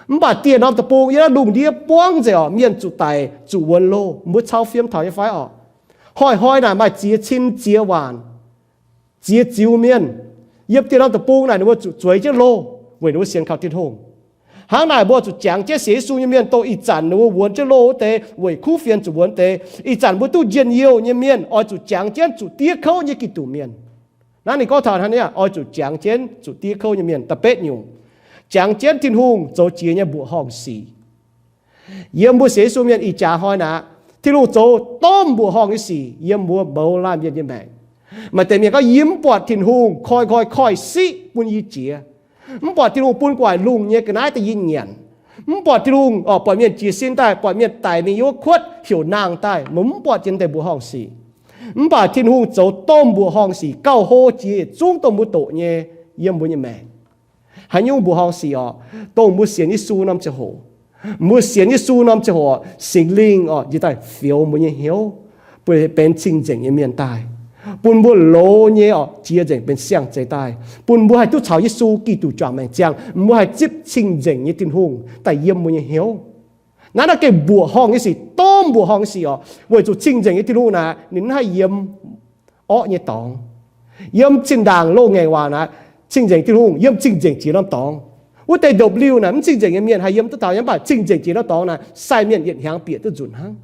Mv baac dieh norm deic-bung yiem naaiv lungh ndiev buangv nzengc oc, mienh zuqc daic zuqc wuonx loh. Mbuo cau fiem taux nyei fai oc? Hnoi-hnoi naaic maaih ziex cin ziex waanc ziex ziux mienh yiem dieh norm deic-bung naaic ninh mbuo zuqc zueiz jienv loh weic ninh mbuo sienx kaux Tin-Hungh. Hnangv naaic mbuo zuqc jangx jienv sienx Yesu nyei mienh dongh ih zanc ninh mbuo wuonx jienv loh wuov deix, weic kuv fienx zuqc wuonx deix. Ih zanc mbuo duqv njien-youh nyei mienh oix zuqc jangx jienv zuqc diev kouv nyei Giduc mienh. Naaiv ninh gorngv taux hnangv naaic, oix zuqc jangx jienv zuqc diev kouv nyei mienh. Da'betv nyungc, jangx jienv Tin-Hungh zoux jiex nyei mbuoqc horngh sic. Yiem mbuo sienx Yesu mienh ih jaax hnoi naaic, Tin-Hungh zoux domh mbuoqc horngh nyei sic yiem mbuo mouz laanh mienh nyei maengc. Maaih deix mienh gorngv, yie mv buatc Tin-Hungh koi nqoi koiv-siqv bun yie jiex. Mv buatc Tin-Hungh bun gu'nguaaic lungh nyei ga'naaiv daaih yie nyanc. Mv buatc Tin-Hungh oc, buatc mienh jiez sin daaih, buatc mienh daic mingh yiem wuov kuotv heuc nangh daaih, meih mv buatc jiex deix mbuoqc horngh sic. Mv baac Tin-Hungh zoux domh mbuoqc horngh sic gauh hlo jiex yietc zungv dongh mbuo doqc nyei yiem mbuo nyei maengc. Haaix nyungc mbuoqc horngh sic oc? Dongh mbuo sienx Yesu norm ziangh hoc. Mbuo sienx Yesu norm ziangh hoc, Singx Lingh oc njiec daaih fioux mbuo nyei hnyouv, bun benx cing-nzengc nyei mienh daaih, bun mbuo loz nyei oc jiex nzengc benx siang-zeix daaih, bun mbuo haih duqv caux Yesu Giduc juangc maengc ziangh, mbuo haih zipv cing-nzengc nyei Tin-Hungh daaih yiem mbuo nyei hnyouv. Naaiv naaiv gengh mbuoqc horngh nyei sic, domh mbuoqc horngh nyei sic oc, weic zuqc cing-nzengc nyei Tin-Hungh naaic ninh mv haih yiem orqv nyei dorngx. Yiem zinh ndaangc loz-ngaengc waac naaic, cing-nzengc Tin-Hungh yiem cing-nzengc jiex norm dorngx. Wuov deix ndopv-liuh naaic mv cing-nzengc nyei mienh haih yiem duqv taux, yiem mv baac cing-nzengc jiex norm dorngx naaic, sai mienh yietc hnyangx bieqc duqv nzunc hnangv.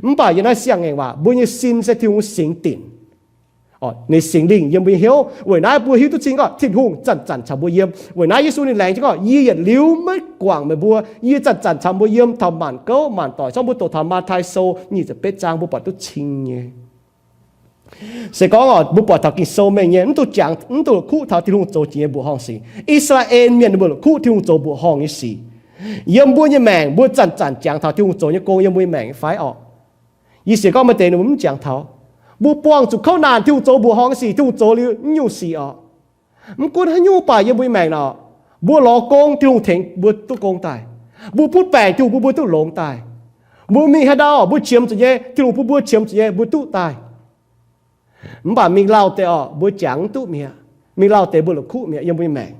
Mv baac yiem naaiv siang-ngaengc waac, mbuo nyei sin se Tin-Hungh singx dinc. Ninh Singx Lingh yiem mbuo nyei hnyouv. Weic naaiv mbuo hiuv duqv cing gorngv Tin-Hungh zanc-zanc caux mbuo yiem. Weic naaiv Yesu ninh laengz jienv gorngv, yie yietc liuz maiv guangc meih mbuo, yie zanc-zanc caux mbuo yiem taux maanc gouv maanc doic, zorqv mbuo doqc taux Matv^tai Sou nyic ziepc betv zaang mbuo buatc duqv cing nyei. Se gorngv oc, mbuo buatc taux Ging-Sou mengh nyei, mv duqv jangx, mv duqv la'kuqv taux Tin-Hungh zoux jiex nyei mbuoqc horngh sic. I^saa^laa^en mienh ninh mbuo la'kuqv Tin-Hungh zoux mbuoqc horngh nyei sic. Yiem mbuo nyei maengc mbuo zanc-zanc jangx taux Tin-Hungh zoux nyei gong yiem mbuo nyei maengc fai oc? Yie sienx gorngv maaih deix ninh mbuo mv jangx taux. Mbuo buangh zuqc kouv naanc Tin-Hungh zoux mbuoqc horngh nyei sic, Tin-Hungh zoux liuz nyungc sic oc. Mv gunv haaix nyungc baac yiem mbuo nyei maengc naaic, mbuo lorz gong Tin-Hungh tengx mbuo duqv gong daaih. Mbuo butv baengc Tin-Hungh bun mbuo duqv longx daaih. Mbuo mingh haaix ndau mbuo qiemx zuqc nyei, Tin-Hungh bun mbuo qiemx zuqc nyei mbuo duqv daaih. Mv baac mingh lauh deix oc, mbuo jangx mv duqv mi'aqv. Mingh lauh deix mbuo la'kuqv mi'aqv yiem mbuo nyei maengc.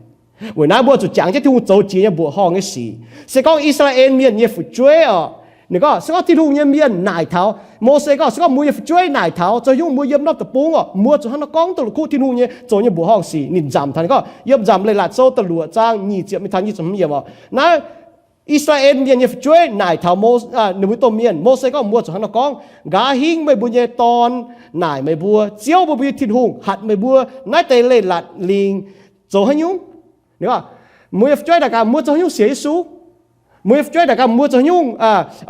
Weic naaiv mbuo zuqc jangx jienv Tin-Hungh zoux jiex nyei mbuoqc horngh nyei sic. Se gorngv I^saa^laa^en mienh nyei fu'jueiv oc, ninh gorngv se gorngv Tin-Hungh nyei mienh naaic taux Mose gorngv, se gorngv mbuo nyei fu'jueiv naaic taux, zoux haaix nyungc mbuo yiem norm deic-bung oc, mbuo zuqc hnangv nor gorngv, duqv la'kuqv Tin-Hungh nyei zoux nyei mbuoqc horngh sic. Ninh nzamc taux ninh gorngv yiem Nzamc Leiz-Latc Sou da'luoqc zaang nyic ziepc mingh taux nyic ziepc hmz yiemc oc. Naaiv I^saa^laa^en mienh nyei fu'jueiv naaic taux Mo, ninh mbuo domh mienh, Mose gorngv, mbuo zuqc hnangv nor gorngv, nqa'haav hingv meih mbuo nyei dorn naaic meih mbuo, Ziouv meih mbuo nyei Tin-Hungh hatc meih mbuo naaiv deix leiz-latc lingc zoux haaix nyungc? Ninh gorngv, mbuo nyei fu'jueiv naaic gaax mbuo zoux haaix nyungc sienx Yesu? Mbuo nyei fu'jueiv naaic gaax mbuo zoux haaix nyungc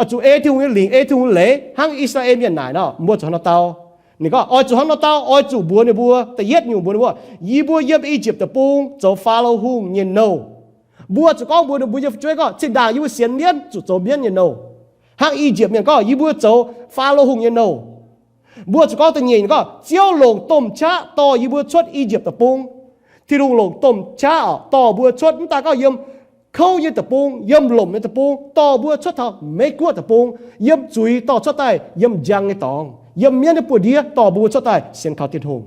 zuqc ei Tin-Hungh nyei lingc, ei Tin-Hungh nyei leiz, hnangv I^saa^laa^en mienh naaic nor, mbuo zuqc hnangv nor dau. Ninh gorngv, oix zuqc hnangv nor dau, oix zuqc mbuox ninh mbuo, da'yietv nyungc mbuox ninh mbuo, yie mbuo yiem I^yipv Deic-Bung zoux Faalo Hungh nyei nouh. Mbuo zuqc gorngv mbuox ninh mbuo nyei fu'jueiv gorngv, zinh ndaangc yie mbuo sienx mienv zuqc zoux mienv nyei nouh. Hnangv I^yipv mienh gorngv, yie mbuo zoux Faalo Hungh nyei nouh. Mbuo zuqc gorngv da'nyeic gorngv, Ziouv longc domh qaqv dorh yie mbuo cuotv I^yipv Deic-Bung. Tin-Hungh longc domh qaqv oc dorh mbuo cuotv, mv daaih gorngv yiem kouv nyei deic-bung, yiem lomc nyei deic-bung, dorh mbuo cuotv taux Meiv-Guoqv Deic-Bung, yiem zuiz dorh cuotv daaih, yiem njang nyei dorngx, yiem mienv nyei buoz-ndiev dorh mbuo cuotv daaih sienx kaux Tin-Hungh.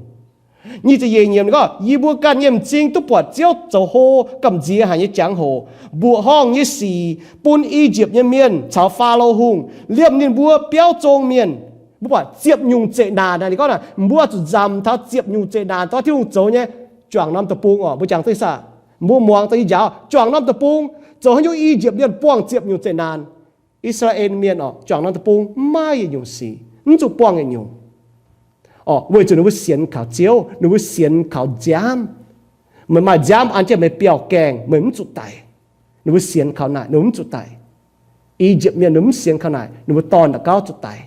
Nyic ziepc nyeic yiemc ninh gorngv, yie mbuo ganh nyei m'zing duqv buatc Ziouv zoux hlo gamh nziex haic nyei jangx-hoc, mbuoqc horngh nyei sic bun I^yipv nyei mienh caux Faalo Hungh, liemh ninh mbuo biauv zong mienh. Mbuo buatc ziepc nyungc zeqc naanc naaic, ninh gorngv naaic, mbuo zuqc nzamc taux ziepc nyungc zeqc naanc, dongh Tin-Hungh zoux nyei, juangc norm deic-bung oc, mbuo jangx duqv saah? Mbuo muangx dongh ih njaaux, juangc norm deic-bung, zoux haaix nyungc I^yipv mienh buangh ziepc nyungc zeqc naanc. I^saa^laa^en mienh oc, juangc norm deic-bung mv maaih yietc nyungc sic, mv zuqc buangh yietc nyungc. Oc, weic zuqc ninh mbuo sienx kaux Ziouv, ninh mbuo sienx kaux nziaamv. Meih maaih nziaamv an jienv meih biauv-gaengh, meih mv zuqc daic. Ninh mbuo sienx kaux naaic, ninh mbuo mv zuqc daic. I^yipv mienh ninh mbuo mv sienx kaux naaic, ninh mbuo dorn ndau gauv zuqc daic.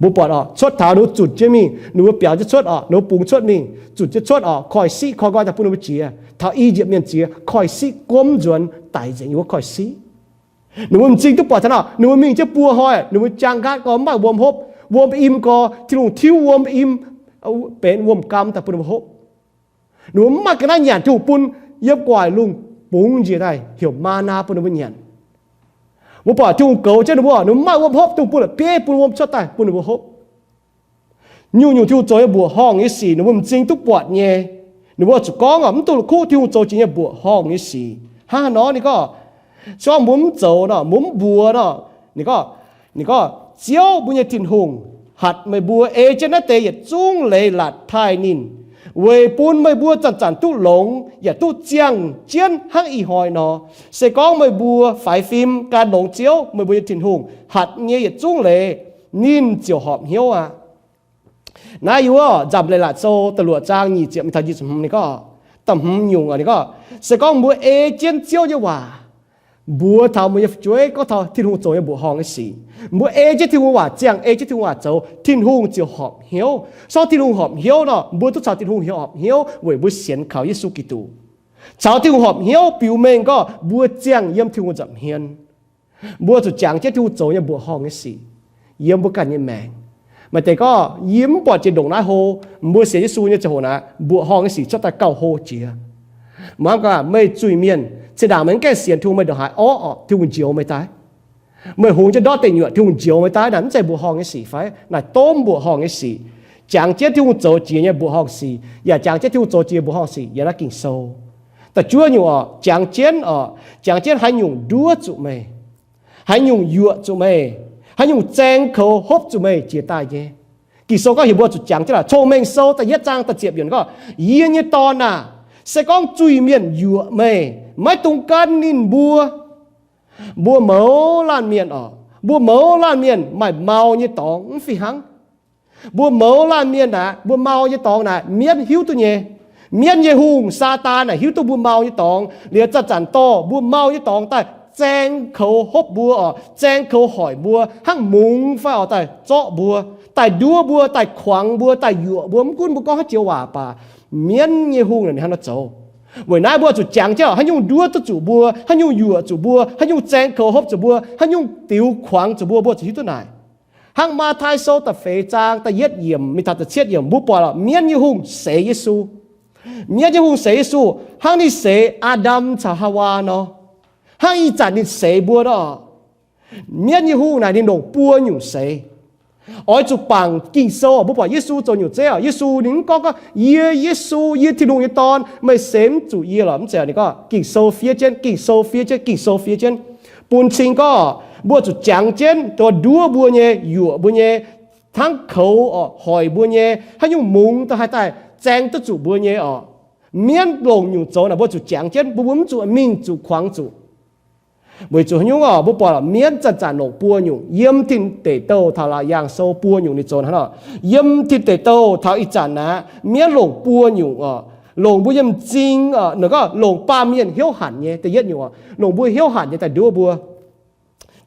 Mbuo buatc oc, cuotv taux ninh mbuo zunc jienv mingh, ninh mbuo biaux jienv cuotv oc, ninh mbuo bungx cuotv mingh, zunc jienv cuotv oc, koiv-siqv koiv nqoi daaih bun ninh mbuo jiex. Taux I^yipv mienh jiex, koiv-siqv guomv nzuonx daic nzengc yiem wuov koiv-siqv. Ninh mbuo m'zing duqv buatc taux nor, ninh mbuo mingh jienv buo hnoi, ninh mbuo jaang nqaatv gorx mv maaih wuom hopv, wuom im gorx, Tin-Hungh tiuv wuom im, benx wuom-gaam daaih bun ninh mbuo hopv. Ninh mbuo mv maaih ga'naaiv nyanc, Tin-Hungh bun yiem gu'nguaaic lungh bungx njiec daaih heuc maa^naa bun ninh mbuo nyanc. Mbuo buatc Tin-Hungh goux jienv ninh mbuo, ninh mbuo mv maaih wuom hopv, Tin-Hungh bun la'bieiv bun wuom cuotv daaih bun ninh mbuo hopv. Nyungc-nyungc Tin-Hungh zoux nyei mbuoqc horngh nyei sic ninh mbuo m'zing duqv buatc nyei. Ninh mbuo zuqc gorngv oc, mv duqv la'kuqv Tin-Hungh zoux jiex nyei mbuoqc horngh nyei sic. Hnangv haaix nor ninh gorngv, se gorngv mbuo mv zoux nor, mbuo mv mbuox nor, ninh gorngv, ninh gorngv, Ziouv mbuo nyei Tin-Hungh hatc meih mbuo ei jienv naaiv deix yietc zungv leiz-latc taaih ninh, weic bun meih mbuo zanc-zanc duqv longx yaac duqv ziangh jienv hnangv ih hnoi nor. Se gorngv meih mbuo faix fim gan longx Ziouv, meih mbuo nyei Tin-Hungh, hatc nyei yietc zungv leiz, ninh ziouc horpc hnyouv aqv. Naaiv yiem wuov Nzamc Leiz-Latc Sou da'luoqc zaang nyic ziepc mingh taux nyic ziepc hmz ninh gorngv, da'hmz nyungc ninh gorngv, se gorngv mbuo ei jienv Ziouv nyei waac mbuox taux mbuo nyei fu'jueiv, gorngv taux Tin-Hungh zoux nyei mbuoqc horngh nyei sic, mbuo ei jienv Tin-Hungh waac ziangh, ei jienv Tin-Hungh waac zoux, Tin-Hungh ziouc horpc hnyouv. Se gorngv Tin-Hungh horpc hnyouv nor, mbuo duqv caux Tin-Hungh horpc hnyouv weic mbuo sienx kaux Yesu Giduc. Caux Tin-Hungh horpc hnyouv biux mengh gorngv mbuo ziangh yiem Tin-Hungh nza'hmien. Mbuo zuqc jangx jienv Tin-Hungh zoux nyei mbuoqc horngh nyei sic yiem mbuo ganh nyei maengc. Maaih deix gorngv yie mv buatc jiex ndongc naaiv hlo. Mbuo sienx Yesu nyei ziangh hoc naaiv, mbuoqc horngh nyei sic cuotv daaih gauh hlo jiex. Mangc gaax meih zuiz-mienh, zinh ndaangc meih mv gaengh sienx Tin-Hungh, meih ndongc haaix orqv orqc, Tin-Hungh njoux meih daaih? Meih hungx jienv ndortv deic nyuoqc, Tin-Hungh njoux meih daaih? Naaic mv zeiz mbuoqc horngh nyei sic fai? Naaic domh mbuoqc horngh nyei sic. Jangx jienv Tin-Hungh zoux jiex nyei mbuoqc horngh sic, yaac jangx jienv Tin-Hungh zoux jiex mbuoqc horngh sic yiem naaiv Ging-Sou. Da'juov nyungc orqc, jangx jienv orqc, jangx jienv haaix nyungc nduov zuqc meih, haaix nyungc yuoqc zuqc meih, haaix nyungc zaeng koux hopv zuqc meih jiex daaih nyei. Ging-Sou gorngv heuc mbuo zuqc jangx jienv laaix. Cong-Mengh Sou da'yietv zaang da'ziepc yiemc gorngv, Yie nyei dorn aah! Se gorngv zuiz-mienh yuoqc meih, maiv dungx gan ninh mbuo. Mbuo mouz laanh mienh orqc, mbuo mouz laanh mienh maaih mau nyei dorngx mv fih hnangv. Mbuo mouz laanh mienh aeqv, mbuo mau nyei dorngx naaic mienv hiuv duqv nyei. Mienv nyei hungh, Saadaan naaic hiuv duqv mbuo mau nyei dorngx liuz, zanc-zanc dorh mbuo mau nyei dorngx daaih zaeng koux hopv mbuo orqc, zaeng koux hoic mbuo, hnangv mungz fai orqc daaih zorqv mbuo, daaih nduov mbuo, daaih kuangx mbuo, daaih yuoqc mbuo. Mv gunv mbuo gorngv haaix joux waac baac, mienv nyei hungh naaic ninh hnangv naaiv zoux. Weic naaiv mbuo zuqc jangx jienv haaix nyungc nduov duqv zuqc mbuo, haaix nyungc yuoqc zuqc mbuo, haaix nyungc zaeng koux hopv zuqc mbuo, haaix nyungc diux kuangx zuqc mbuo, mbuo zuqc hiuv duqv naaic. Hnangv Matv^taai Sou da'feix zaang da'yietv yiemc mingh taux da'cietv yiemc, mbuo buatc mienv nyei hungh seix Yesu. Mienv nyei hungh seix Yesu hnangv ninh seix Aa^ndam caux Haawaa nor, hnangv ih zanc ninh seix mbuo nor. Mienv nyei hungh naaic ninh longc buo nyungc seix. Oix zuqc bangc Ging-Sou, mbuo buatc Yesu zoux nyungc zeiv oc. Yesu ninh mv gorngv gorngv, Yie, Yesu, yie Tin-Hungh nyei Dorn, meih seix mv zuqc yie lorqc. Mv zeiz, ninh gorngv Ging-Sou fiev jienv, Ging-Sou fiev jienv, Ging-Sou fiev jienv, bun cing gorngv mbuo zuqc jangx jienv dongh nduov mbuo nyei, yuoqc mbuo nyei, hnangv koux orqc, hoic mbuo nyei, haaix nyungc mungz dongh haih daaih zaeng duqv zuqc mbuo nyei orqc. Mienv longc nyungc zoux naaic mbuo zuqc jangx jienv, mbuo mbuo mv zuqc mingh zuqc kuangx zuqc. Weic zuqc haaix nyungc orqc, mbuo buatc mienv zanc-zanc longc buo nyungc. Yiem Tin Deic Douh taux Laauc Yaangh Sou buo nyungc ninh zoux hnangv nor. Yiem Tin Deic Douh taux ih zanc naaic, mienv longc buo nyungc orqc, longc mbuo nyei m'zing orqc, ninh gorngv longc baamh mienh hnyouv hanc nyei, da'yietv nyungc orqc, longc mbuo hnyouv hanc nyei daaih nduov mbuo.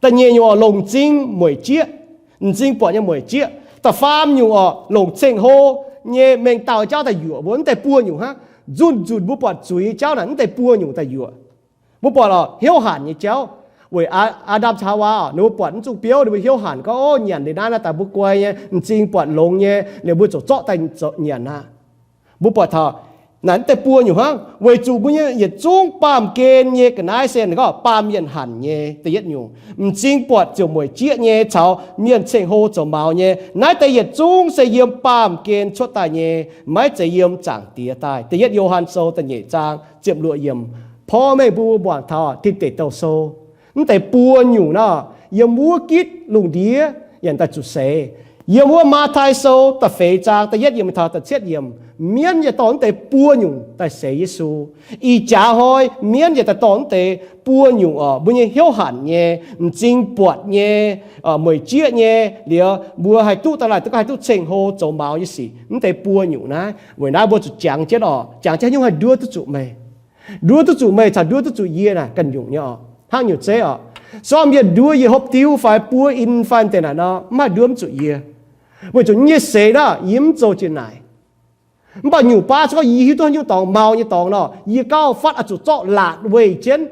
Da'nyeic nyungc orqc, longc m'zing mueic jieqv, m'zing buatc nyei mueic jieqv. Da'faam nyungc orqc, longc ceng-hlo nyei mengh dauh jauv daaih yuoqc mbuo. Mv deix buo nyungc hnangv. Nzunc nzunc mbuo buatc zuiz nyei jauv naaic mv deix buo nyungc daaih yuoqc. Mbuo buatc orqc, hnyouv hanc nyei jauv. Weic Aa, Aa^ndam caux Haawaa orqc, ninh mbuo buatc mv zungh biouv, ninh mbuo hnyouv hanc gorngv, Ov, nyanc liuz naaiv, naaiv daaih mbuo guai nyei, m'zing buatc longx nyei, liuz mbuo ziouc zorqv daaih nyanc aqv. Mbuo buatc taux naaic mv deix buo nyungc hnangv, weic zuqc mbuo nyei yietc zungv baamh gen nyei ga'naaiv se ninh gorngv baamh mienh hanc nyei. Da'yietv nyungc, m'zing buatc ziouc mueic jieqv nyei caux mienh ceng-hlo zoux maux nyei, naaiv deix yietc zungv se yiem baamh gen cuotv daaih nyei, maiv zeiz yiem Zaangc Diex daaih. Da'yietv Yo^han Sou da'nyeic zaang ziepc luoqc yiemc. Porv mengh mbuo muangx taux Tin Deic Douh Sou, mv deix buo nyungc nor, yiem wuov gitv lungh ndiev yaac daaih zuqc seix. Yiem wuov Matv^taai Sou da'feix zaang da'yietv yiemc taux da'cietv yiemc, mienv yaac dorh mv deix buo nyungc daaih seix Yesu. Ih jaax hnoi mienv yaac daaih dorh mv deix buo nyungc orqc, mbuo nyei hnyouv hanc nyei, m'zing buatc nyei, mueic jieqv nyei, liuz mbuo haih duqv daaih laih, duqv haih duqv ceng-hlo zoux maux nyei sic, mv deix buo nyungc naaiv. Weic naaiv mbuo zuqc jangx jienv orqc, jangx jienv haaix nyungc haih nduov duqv zuqc meih. Nduov duqv zuqc meih caux nduov duqv zuqc yie naaic ganh nyungc nyei orqc. Hnangv nyungc zeiv orqc, se gorngv mienh nduov yie hopv diuv fai buov in fai deix naaic nor, mv haih nduov mv zuqc yie. Weic zuqc yie nyei seix naaic yie mv zoux jiex naaic. Mv baac nyungc baav se gorngv yie hiuv duqv haaix nyungc dorngx, maux nyei dorngx nor, yie gauh fatv oix zuqc zorqv laatc weih jienv.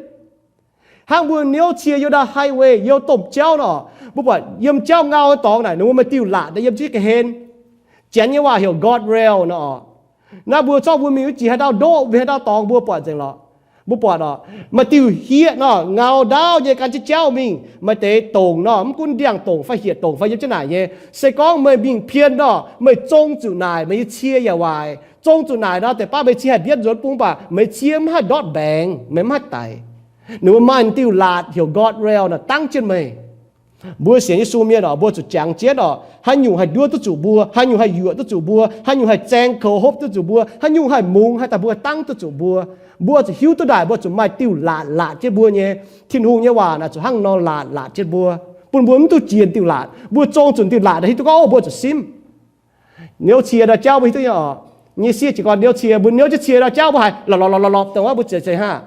Hnangv mbuo niouv cie youh ndau highway, youh domh jauv nor, mbuo buatc yiem jauv ngau nyei dorngx naaic, ninh mbuo maaih diuh laatc yiem jienv ga'hlen. Janx nyei waac heuc guardrail nor. Naaiv mbuo zorqv mbuo mingh wuov jiex haaix ndau ndoqv, mingh haaix ndau dorngx mbuo buatc nzengc lorqc. Mbuo buatc oc, maaih diuh hlieqv nor, ngau ndaauv nyei gan jienv jauv mingh. Maaih deix dongc nor, mv gunv ndiangx-dongc fai hietc dongc fai yiem jienv naaic nyei, se gorngv meih mingh pien nor, meih zong zuqc naaic, meih nyei cie yaac waaic. Zong zuqc naaic nor, deix baav meih cie haih mbienv nzuonx bung, mv baac meih cie mv haih ndortv mbaengx, meih mv haih daic. Ninh mbuo maaih diuh laatc heuc guardrail nor, dangv jienv meih. Mbuo sienx Yesu mienh oc, mbuo zuqc jangx jienv oc, haaix nyungc haih nduov duqv zuqc mbuo, haaix nyungc haih yuoqc duqv zuqc mbuo, haaix nyungc haih zaeng koux hopv duqv zuqc mbuo, haaix nyungc haih mungz, haih daaih mbuo dangv duqv zuqc mbuo. Mbuo zuqc hiuv duqv naaic, mbuo zuqc maaih diuh laatc laatc jienv mbuo nyei. Tin-Hungh nyei waac naaic zuqc hnangv nor laatc laatc jienv mbuo, bun mbuo mv duqv jiex diuh laatc. Mbuo zong zuqc diuh laatc, hiuv duqv gorngv, o, mbuo zuqc simv. Niouv cie ndau jauv mbuo hiuv duqv nyei oc. Nyei sieqv jiez gorn niouv cie, mbuo niouv jienv cie ndau jauv mbuo haiz lorpc lorpc lorpc lorpc daaih wuov, mbuo ziouc zeiz hnangv.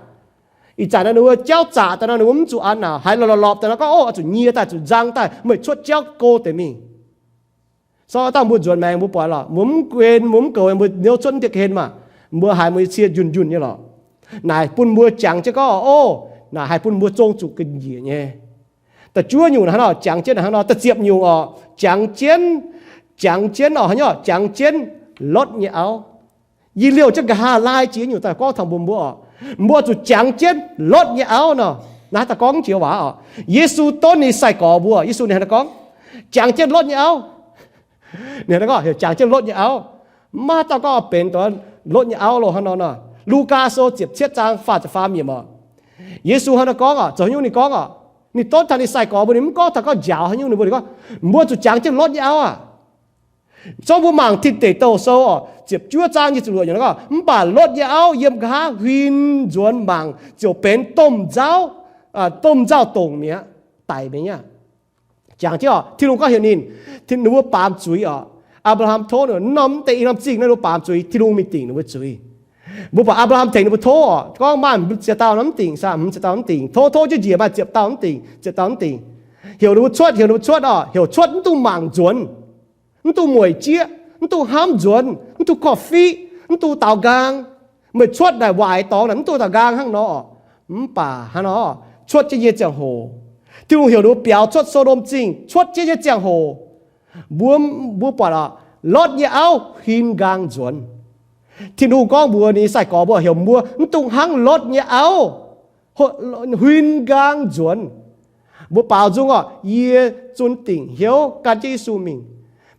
Ih zanc naaiv ninh mbuo jauv zaqc daaih nor, ninh mbuo mv zuqc an naaic, haiz lorpc lorpc lorpc daaih nor gorngv, o, oix zuqc nyie daaih, zuqc nzang daaih, meih cuotv jauv go deix mingh. So dangh mbuo nzuonx maengx mbuo buatc lorqc, mbuo mv guen, mbuo mv goux, mbuo niouv cuotv dieh hlen maah, mbuo haiz mbuo nyei cie njunh njunh nyei lorqc. Naaic bun mbuo jangx jienv gorngv, o, naaic haih bun mbuo zong zuqc ga'nyiec nyei. Da'juov nyungc hnangv nor, jangx jienv hnangv nor. Da'ziepc nyungc oc, jangx jienv, jangx jienv oc, haaix nyungc, jangx jienv lotv nyei auv. Yie liouh jienv nqa'haav laai jiex nyungc daaih gorngv taux mbuo, mbuo oc, mbuo zuqc jangx jienv lotv nyei auv nor. Naaiv daaih gorngv jiex waac oc, Yesu donv ninh sai-gorx mbuo, Yesu ninh hnangv naaiv gorngv, jangx jienv lotv nyei auv. Ninh hnangv naaiv gorngv heuc jangx jienv lotv nyei auv. Mv maaih haaix dauh gorngv benx dongh lotv nyei auv loh hnangv nor nor. Lugaa Sou ziepc cietv zaang faah ziepc faam yiemc oc, Yesu hnangv naaiv gorngv oc, zoux haaix nyungc ninh gorngv oc, ninh donv taux ninh sai-gorx mbuo, ninh mv gorngv taux gorngv njaaux haaix nyungc, ninh mbuo, ninh gorngv, mbuo zuqc jangx jienv lotv nyei auv aqv. Zorqv mbuo mangc Tin Deic Douh Sou oc, ziepc juov zaang nyic ziepc luoqc yiemc gorngv, mv baac lotv nyei auv yiem nqa'haav huin nzuonx mangc ziouc benx domh nzauh, domh nzauh dongc mi'aqv, daic mi'aqv. Jangx jienv oc, Tin-Hungh gorngv heuc ninh, ninh mbuo baamz zuiz oc. Apc^laa^ham tov ninh mbuo, norm deix i norm zingh naaiv ninh mbuo baamz zuiz, Tin-Hungh mingh dingc ninh mbuo zuiz. Mbuo buatc Apc^laa^ham tengx ninh mbuo tov oc, gorngv maaih hmz ziepc dauh nor mv dingc, sa hmz ziepc dauh mv dingc, tov tov jienv njiec maaih ziepc dauh mv dingc, ziepc dauh mv dingc. Heuc ninh mbuo cuotv, heuc ninh mbuo cuotv oc, heuc cuotv mv dungx mangc nzuonx, mv dungx mueic jieqv, mv dungx hnamv nzuonx, mv dungx korv-fiqv, mv dungx daaux nqaang. Meih cuotv naaic waaic dorngx naaic mv dungx daaux nqaang hnangv nor oc. Mv baac hnangv nor, cuotv jienv nyei ziangh hoc, Tin-Hungh heuc ninh mbuo biaux cuotv So^ndom Zingh, cuotv jienv nyei ziangh hoc, mbuo, mbuo buatc oc, Lotv nyei auv huin nqaang nzuonx. Tin-Hungh gorngv mbuox ninh nyei sai-gorx mbuo, heuc mbuo mv dungx hnangv Lotv nyei auv huin nqaang nzuonx. Mbuo baaux nzung oc, yie zunc dingc hnyouv gan jienv Yesu mingh.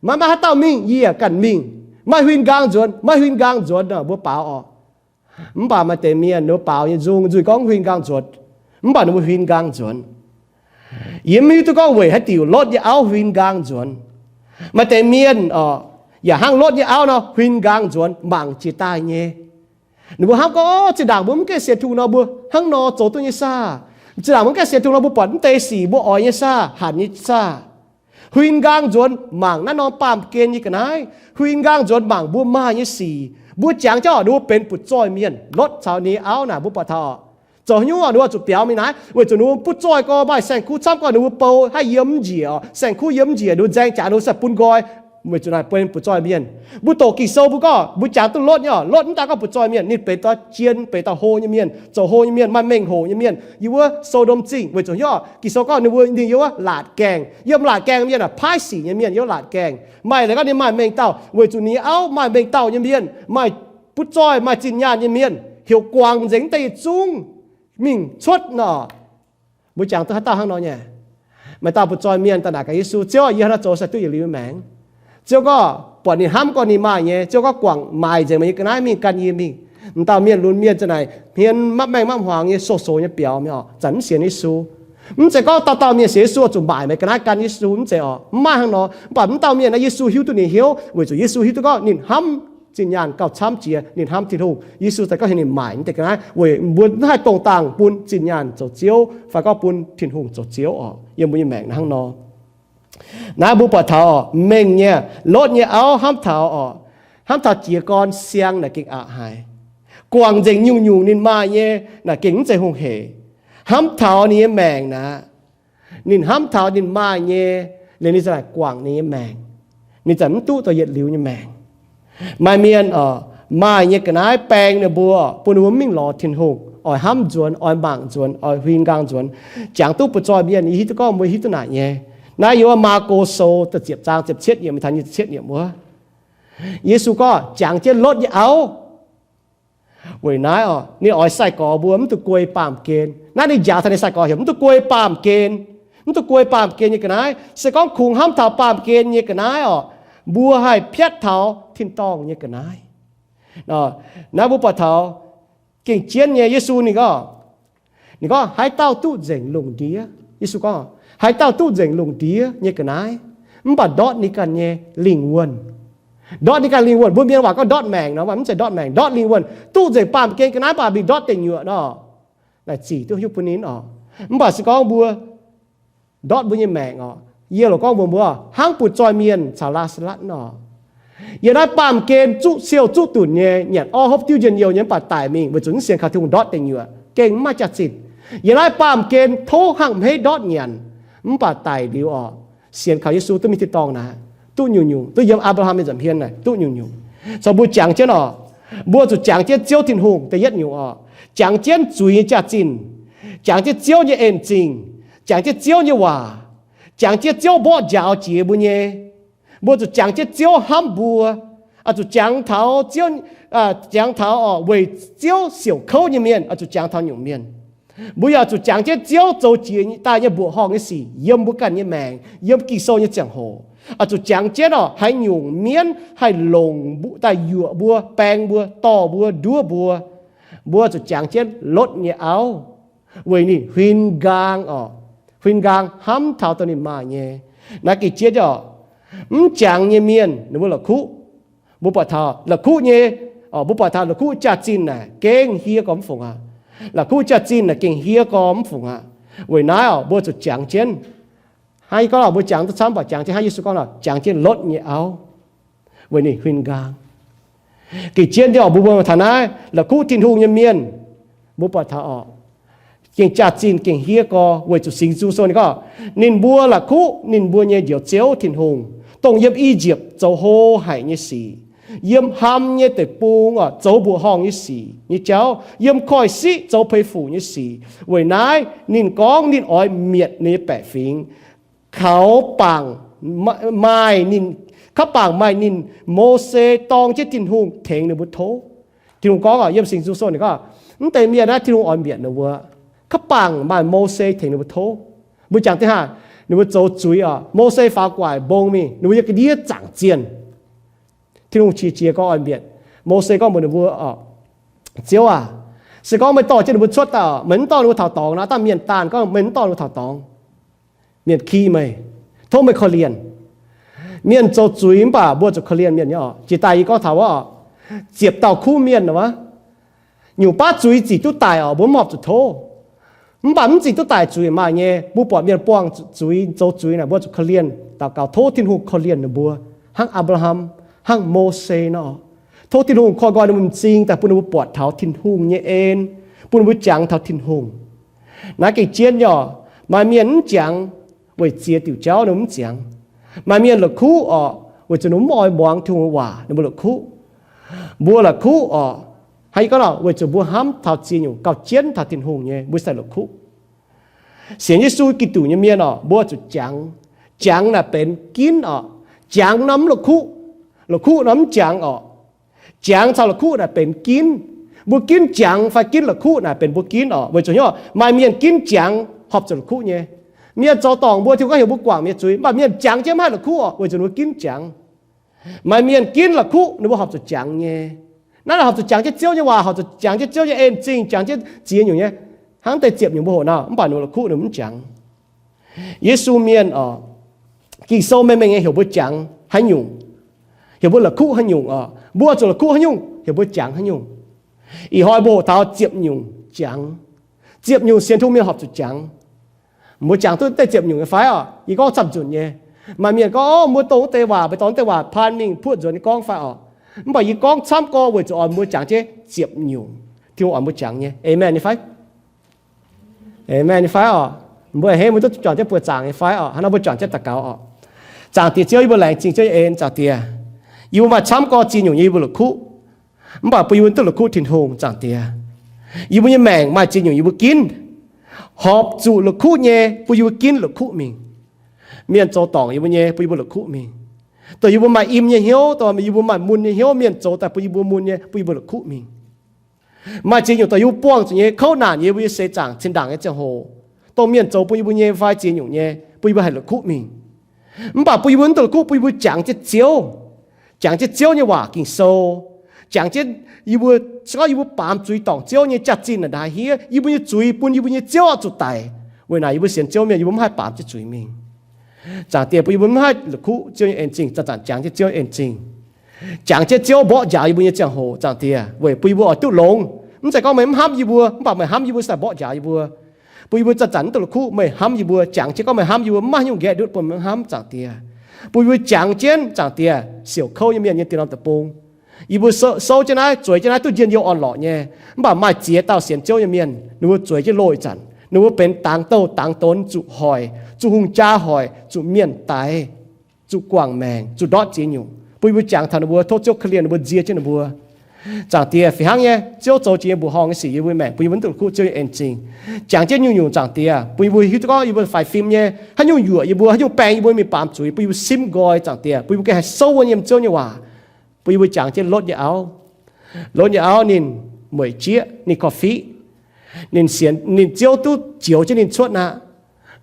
Maiv maaih haaix dauh mingh, yie yaac ganh mingh. Maaih huin nqaang nzuonx, maaih huin nqaang nzuonx nor, mbuo baaux oc. Mv baac maaih deix mienh ninh mbuo baaux nyei nzung nzuih gorngv huin nqaang nzuonx, mv baac ninh mbuo huin nqaang nzuonx. Yie mv hiuv duqv gorngv weic haaix diuc Lotv nyei auv huin nqaang nzuonx. Maaih deix mienh oc, yaac hnangv Lotv nyei auv nor huin nqaang nzuonx mangc jiex daaih nyei. Ninh mbuo hnamv gorngv, zinh ndaangc mbuo mv gaengh sienx Tin-Hungh nor mbuo hnangv nor zoux duqv nyei saah? Zinh ndaangc mbuo mv gaengh sienx Tin-Hungh nor mbuo buatc mv deix sic mbuo oix nyei saah, hanc nyei saah? Huin nqaang nzuonx mangc naaiv norm baamh gen nyei ga'naaiv. Huin nqaang nzuonx mangc mbuo maaih nyei sic. Mbuo jangx jienv oc, ninh mbuo benx butv-zoih mienh. Lotv caux ninh nyei auv naaic mbuo buatc taux oc, zoux haaix nyungc oc, ninh mbuo zuqc biaux mingh naaic, weic zuqc ninh mbuo butv-zoih gorx, maaih saeng-kuv camv gorx, ninh mbuo bou haih yiem mv njiec oc. Saeng-kuv yiem mv njiec, ninh mbuo nzaeng jaax ninh mbuo sai bun nqoi. Weic zuqc naaic benx butv-zoih mienh. Mbuo doqc Ging-Sou mbuo gorngv, mbuo jangx duqv Lotv nyei oc, Lotv mv daan gorngv butv-zoih mienh, ninh benx dauh jien, benx dauh hlo nyei mienh, zoux hlo nyei mienh, maaih mengh hoc nyei mienh, yiem wuov So^ndom Zingh. Weic zuqc hnyouv Ging-Sou gorngv ninh mbuo, ninh yiem wuov laatc gaengh, yiem laatc gaengh mienh aah, paaiv sic nyei mienh yiem laatc gaengh. Maaih leiz gorngv ninh maaih mengh dauh, weic zuqc ninh auv maaih mengh dauh nyei mienh, maaih butv-zoih, maaih zinh nyaanh nyei mienh, heuc guangc nzengc mv deix yietc zungv mingh cuotv nor. Mbuo jangx duqv haaix dauh hnangv nor nyei? Maaih dauh butv-zoih mienh daaih naaic gaax Yesu, Ziouv, yie hnangv naaiv zoux sai duqv yietc liuz nyei maengc. Ziouv gorngv, buatc ninh hnamv gorngv ninh maaih nyei, Ziouv gorngv, guangc maaic nzengc meih nyei ga'naaiv mingh gan yie mingh. M'dauh mienh lunx mienh za'naaic hmien mapv maengh mapv hmuangx nyei, sou-sou nyei biaux mingh oc, zanc mv sienx Yesu. Mv zeiz gorngv dauh dauh mienh sienx Yesu zuqc maaic meih ga'naaiv gan Yesu, mv zeiz oc. Mv maaih hnangv nor. Mv baac m'dauh mienh naaiv Yesu hiuv duqv ninh hnyouv, weic zuqc Yesu hiuv duqv gorngv ninh hnamv zinh nyaanh gauh camv jiex ninh hnamv Tin-Hungh. Yesu daaih gorngv heuc ninh maaic mv deix ga'naaiv weic mbuo mv haih dongh dangh bun zinh nyaanh zoux Ziouv fai gorngv bun Tin-Hungh zoux Ziouv oc. Yiem mbuo nyei maengc hnangv nor. Naaiv mbuo buatc taux oc, mengh nyei, Lotv nyei auv hnamv taux oc, hnamv taux jiez gorn siang naaic gengh aqc haic. Guangc nzengc nyungc-nyungc ninh maaih nyei naaic gengh mv zeiz hungh hec. Hnamv taux ninh nyei maengc naaic, ninh hnamv taux ninh maaih nyei, liuz ninh za'naaic guangc ninh nyei maengc. Ninh za'naaic mv duqv dongh yietc liuz nyei maengc. Maaih mienh oc, maaih nyei ga'naaiv baeng ninh mbuo, bun ninh mbuo mv mingh lorz Tin-Hungh, oix hnamv nzuonx, oix mangc nzuonx, oix huin nqaang nzuonx. Jangx duqv butv-zoih mienh, yie hiuv duqv gorngv mbuo hiuv duqv naaic nyei. Naaiv yiem wuov Maako Sou da'ziepc zaang ziepc cietv yiemc taux nyic ziepc cietv yiemc wuov, Yesu gorngv jangx jienv Lotv nyei auv. Weic naaiv oc, ninh oix sai-gorx mbuo mv duqv guei baamh gen. Naaiv ninh njaaux taux ninh sai-gorx heuc mv duqv guei baamh gen. Mv duqv guei baamh gen nyei ga'naaiv. Se gorngv kungx hnamv taux baamh gen nyei ga'naaiv oc, mbuo haih piatv taux tin-dorngh nyei ga'naaiv. Naaiv mbuo buatc taux gengh jienv nyei Yesu ninh gorngv, ninh gorngv, haaix dauh duqv nzengc lungh ndiev, Yesu gorngv, haaix dauh duqv nzengc lungh ndiev nyei ga'naaiv, mv baac ndortv ninh ganh nyei lingh wuonh. Ndortv ninh ganh lingh wuonh, mbuo mienh waac gorngv ndortv maengc nor, mv zeiz ndortv maengc, ndortv lingh wuonh. Duqv nzengc baamh gen ga'naaiv mv baac mingh ndortv deic nyuoqc nor, naaic zic duqv hiuv bun ninh oc. Mv baac se gorngv mbuo ndortv mbuo nyei maengc oc, yie loc gorngv mbuox mbuo, hnangv butv-zoih mienh caux Laa^saa^latv nor, yiem naaiv baamh gen zuqv siou zuqv dunc nyei, nyanc orv hopv diuv njien-youh nyei mv baac daic mingh weic zuqc mv sienx kaux Tin-Hungh ndortv deic nyuoqc, gengh mv maaih jaax-zinh. Yiem naaiv baamh gen tov hnangv hmeiv ndortv nyanc mv baac daic liuz oc, sienx kaux Yesu duqv mingh tin-dorngh naaic, duqv nyungc-nyungc, duqv yiem Apc^laa^ham nyei nza'hmien naaic duqv nyungc-nyungc. Caux mbuo jangx jienv oc, mbuo zuqc jangx jienv Ziouv Tin-Hungh da'yietv nyungc oc, jangx jienv zuiz nyei jaax-zinh, jangx jienv Ziouv nyei en-zingh, jangx jienv Ziouv nyei waac, jangx jienv Ziouv mborqv njaaux jiex mbuo nyei. Mbuo zuqc jangx jienv Ziouv hnamv mbuo, oix zuqc jangx taux Ziouv, jangx taux oc weic Ziouv siouc kouv nyei mienh, oix zuqc jangx taux nyungc mienh. Mbuo yaac zuqc jangx jienv Ziouv zoux jiex daaih nyei mbuoqc horngh nyei sic yiem mbuo ganh nyei maengc, yiem Ging-Sou nyei ziangh hoc. Oix zuqc jangx jienv oc haaix nyungc mienv haih longc daaih yuoqc mbuo, baeng mbuo, dorh mbuo, nduov mbuo. Mbuo zuqc jangx jienv lotv nyei auv, weic ninh huin nqaang oc, huin nqaang hnamv taux dongh ninh maaih nyei. Naaiv gengh jienv oc, mv jangx nyei mienh ninh mbuo la'kuqv. Mbuo buatc taux la'kuqv nyei, mbuo buatc taux la'kuqv jaax-zinh naaic gengh hie gorx mv fungc aqv. La'kuqv jaax-zinh naaic gengh hie gorx mv fungc aqv. Weic naaiv oc, mbuo zuqc jangx jienv. Hnangv yie gorngv oc, mbuo jangx duqv camv mv baac jangx jienv hnangv Yesu gorngv oc, jangx jienv lotv nyei auv, weic ninh huin nqaang. Gengh jienv nyei oc, mbuo mbuo taux naaiv la'kuqv Tin-Hungh nyei mienh, mbuo buatc taux oc, gengh jaax-zinh gengh hie gorx weic zuqc Singx Nzung Sou ninh gorngv, ninh mbuo la'kuqv ninh mbuo nyei Njoux Ziouv Tin-Hungh, dongh yiem I^yipv zoux hlo haic nyei sic, yiem Ham nyei deic-bung oc zoux mbuoqc horngh nyei sic nyei jauv, yiem Koiv-Siqv zoux peix fuc nyei sic. Weic naaiv ninh gorngv ninh oix mietc ninh nyei baeqc fingx, kaux bangc maaih ninh, kaux bangc maaih ninh Mose dorng jienv Tin-Hungh tengx ninh mbuo tov. Tin-Hungh gorngv oc, yiem Singx Nzung Sou ninh gorngv, mv deix mienh naaiv Tin-Hungh oix mietc ninh mbuo, kaux bangc maaih Mose tengx ninh mbuo tov. Mbuo jangx deix haaix, ninh mbuo zoux zuiz oc, Mose faaux gu'nguaaic mbong mingh, ninh mbuo yiem ga'ndiev zaangc zienh. Tin-Hungh qiex jiez gorngv oix mietc. Mose gorngv mbuox ninh mbuo oc, Ziouv aac, se gorngv meih dorh jienv ninh mbuo cuotv daaih oc, meih mv dorh ninh mbuo taux dorngx nor, dangh mienh daanh gorngv meih mv dorh ninh mbuo taux dorngx, mienh ki meih, tov meih korv-lienh. Mienh zoux zuiz mv baac mbuo zuqc korv-lienh mienh nyei oc. Jiex daaih yie gorngv taux wuov oc, ziepc dauh kuv mienh wuov, nyungc baav zuiz zic duqv daic oc, mbuo mv horpc zuqc tov. Mv baac mv zic duqv daic zuiz maaih nyei. Mbuo buatc mienh buangh zuiz, zoux zuiz naaic, mbuo zuqc korv-lienh, daux gaux tov Tin-Hungh korv-lienh ninh mbuo, hnangv Apc^laa^ham, hnangv Mose nor. Tov Tin-Hungh koi nqoi ninh mbuo m'zing daaih bun ninh mbuo buatc taux Tin-Hungh nyei en, bun ninh mbuo jangx taux Tin-Hungh. Naaiv gengh jienv nyei oc. Maaih mienh mv jangx weic ziex diuc jauv ninh mv jangx. Maaih mienh la'kuqv oc, weic zuqc ninh mv oix muangx Tin-Hungh waac ninh mbuo la'kuqv. Mbuo la'kuqv oc, hnangv yie gorngv nor, weic zuqc mbuo hnamv taux ziex nyungc gauh jienv taux Tin-Hungh nyei, mbuo sai la'kuqv. Sienx Yesu Giduc nyei mienh oc, mbuo zuqc jangx. Jangx naaic benx ginv oc. Jangx nor mv la'kuqv, la'kuqv nor mv jangx oc. Jangx caux la'kuqv naaic benx ginv. Mbuo ginv jangx fai ginv la'kuqv naaic benx mbuo ginv oc. Weic zuqc hnyouv maaih mienh ginv jangx horpc zuqc la'kuqv nyei. Mienh zoux dorngc mbuo, Tin-Hungh gorngv heuc mbuo guangc mienh zuiz, mv baac mienh jangx jienv mv haih la'kuqv oc, weic zuqc mbuo ginv jangx. Maaih mienh ginv la'kuqv ninh mbuo horpc zuqc jangx nyei. Naaiv horpc zuqc jangx jienv Ziouv nyei waac, horpc zuqc jangx jienv Ziouv nyei en-zingh, jangx jienv ziex nyungc nyei, hnangv deix ziepc nyungc mbuo hoqc nor, mv baac ninh la'kuqv ninh mv jangx. Yesu mienh oc, Ging-Sou mengh mengh nyei heuc mbuo jangx haaix nyungc, heuc mbuo la'kuqv haaix nyungc oc. Mbuo zuqc la'kuqv haaix nyungc, heuc mbuo jangx haaix nyungc. Ih hnoi mbuo hoqc taux ziepc nyungc jangx. Ziepc nyungc sienx Tin-Hungh mienh horpc zuqc jangx. Mbuo jangx duqv deix ziepc nyungc nyei fai oc? Yie gorngv camv-nzunc nyei. Maaih mienh gorngv, o, mbuo dongh wuov deix waac, mbuo dorh wuov deix waac paan mingh puoqv nzuonx nyei gorngv fai oc? Mv baac yie gorngv camv gorx weic zuqc oix mbuo jangx jienv ziepc nyungc Tin-Hungh oix mbuo jangx nyei. Amen nyei fai? Amen nyei fai oc? Mbuo a'hneiv mbuo duqv juangc jienv buoz-zaangc nyei fai oc? Hnangv naaiv mbuo juangc jienv daux gaux oc. Zaangc Diex Ziouv, yie mbuo laengz zingh Ziouv nyei en, Zaangc Diex. Yie mbuo maaih camv gorx ziex nyungc nyei yie mbuo la'kuqv, mv baac bun yie mbuo duqv la'kuqv Tin-Hungh, Zaangc Diex. Yie mbuo nyei maengc maaih ziex nyungc yie mbuo ginv. Horpc zuqc la'kuqv nyei bun yie mbuo ginv la'kuqv mingh. Mienh zoux dorngc yie mbuo nyei bun yie mbuo la'kuqv mingh. Dongh yie mbuo maaih im nyei hnyouv, dongh yie mbuo maaih mun nyei hnyouv, mienh zoux daaih bun yie mbuo mun nyei bun yie mbuo la'kuqv mingh. Maaih ziex nyungc dongh yie mbuo buangh zuqc nyei kouv naanc yiem yie mbuo nyei seix zaangc zinh ndaangc nyei ziangh hoc, dongh mienh zoux bun yie mbuo nyei fai ziex nyungc nyei, bun yie mbuo haih la'kuqv mingh. Mv baac bun yie mbuo mv duqv la'kuqv, bun yie mbuo jangx jienv Ziouv, jangx jienv Ziouv nyei waac Ging-Sou, jangx jienv yie mbuo, se gorngv yie mbuo baamz zuiz dorngc Ziouv nyei jaax-zinh naaic ndaaix hniev, yie mbuo nyei zuiz bun yie mbuo nyei Ziouv oix zuqc daic. Weic naaic yie mbuo sienx Ziouv mienh yie mbuo mv haih baamz jienv zuiz mingh. Zaangc Diex, bun yie mbuo mv haih la'kuqv Ziouv nyei en-zingh, zanc-zanc jangx jienv Ziouv en-zingh, jangx jienv Ziouv mborqv njaaux yie mbuo nyei ziangh hoc, Zaangc Diex, weic bun yie mbuo oix duqv longx. Mv zeiz gorngv meih mv hnamv yie mbuo, mv baac meih hnamv yie mbuo, se daaih mborqv njaaux yie mbuo. Bun yie mbuo zanc-zanc mv duqv la'kuqv meih hnamv yie mbuo, jangx jienv gorngv meih hnamv yie mbuo, mv maaih haaix nyungc nqaeqv ndutv bun meih mv hnamv, Zaangc Diex. Bun yie mbuo jangx jienv, Zaangc Diex, siouc kouv nyei mienh nyei dieh norm deic-bung. Yie mbuo sou, sou jienv naaiv, zueiz jienv naaiv duqv njien-youh orn-lorqc nyei. Mv baac maaih ziex dauh sienx Ziouv nyei mienh, ninh mbuo zueiz jienv loz ih zanc, ninh mbuo benx dangx douh dangx donx, zuqc hoic, zuqc hungh jaa hoic, zuqc mienh daix, zuqc guangc maengc, zuqc ndortv ziex nyungc. Bun yie mbuo jangx taux ninh mbuo, tov Ziouv korv-lienh ninh mbuo, nzie jienv ninh mbuo. Zaangc Diex, fih hnangv nyei, Ziouv zoux jiex nyei mbuoqc horngh nyei sic yiem yie mbuo maengc, bun yie mbuo mv duqv la'kuqv Ziouv nyei en-zingh. Jangx jienv nyungc-nyungc, Zaangc Diex, bun yie mbuo hiuv duqv gorngv yie mbuo faix fim nyei, haaix nyungc yuoqc yie mbuo, haaix nyungc baengh yie mbuo mingh baamz zuiz, bun yie mbuo simv nqoi, Zaangc Diex, bun yie mbuo gengh haih souv wuov yiem Ziouv nyei waac. Bun yie mbuo jangx jienv lotv nyei auv. Lotv nyei auv ninh mueic jieqv, ninh korv-fiqv, ninh sienx, ninh Ziouv duqv zioux jienv ninh cuotv aqv.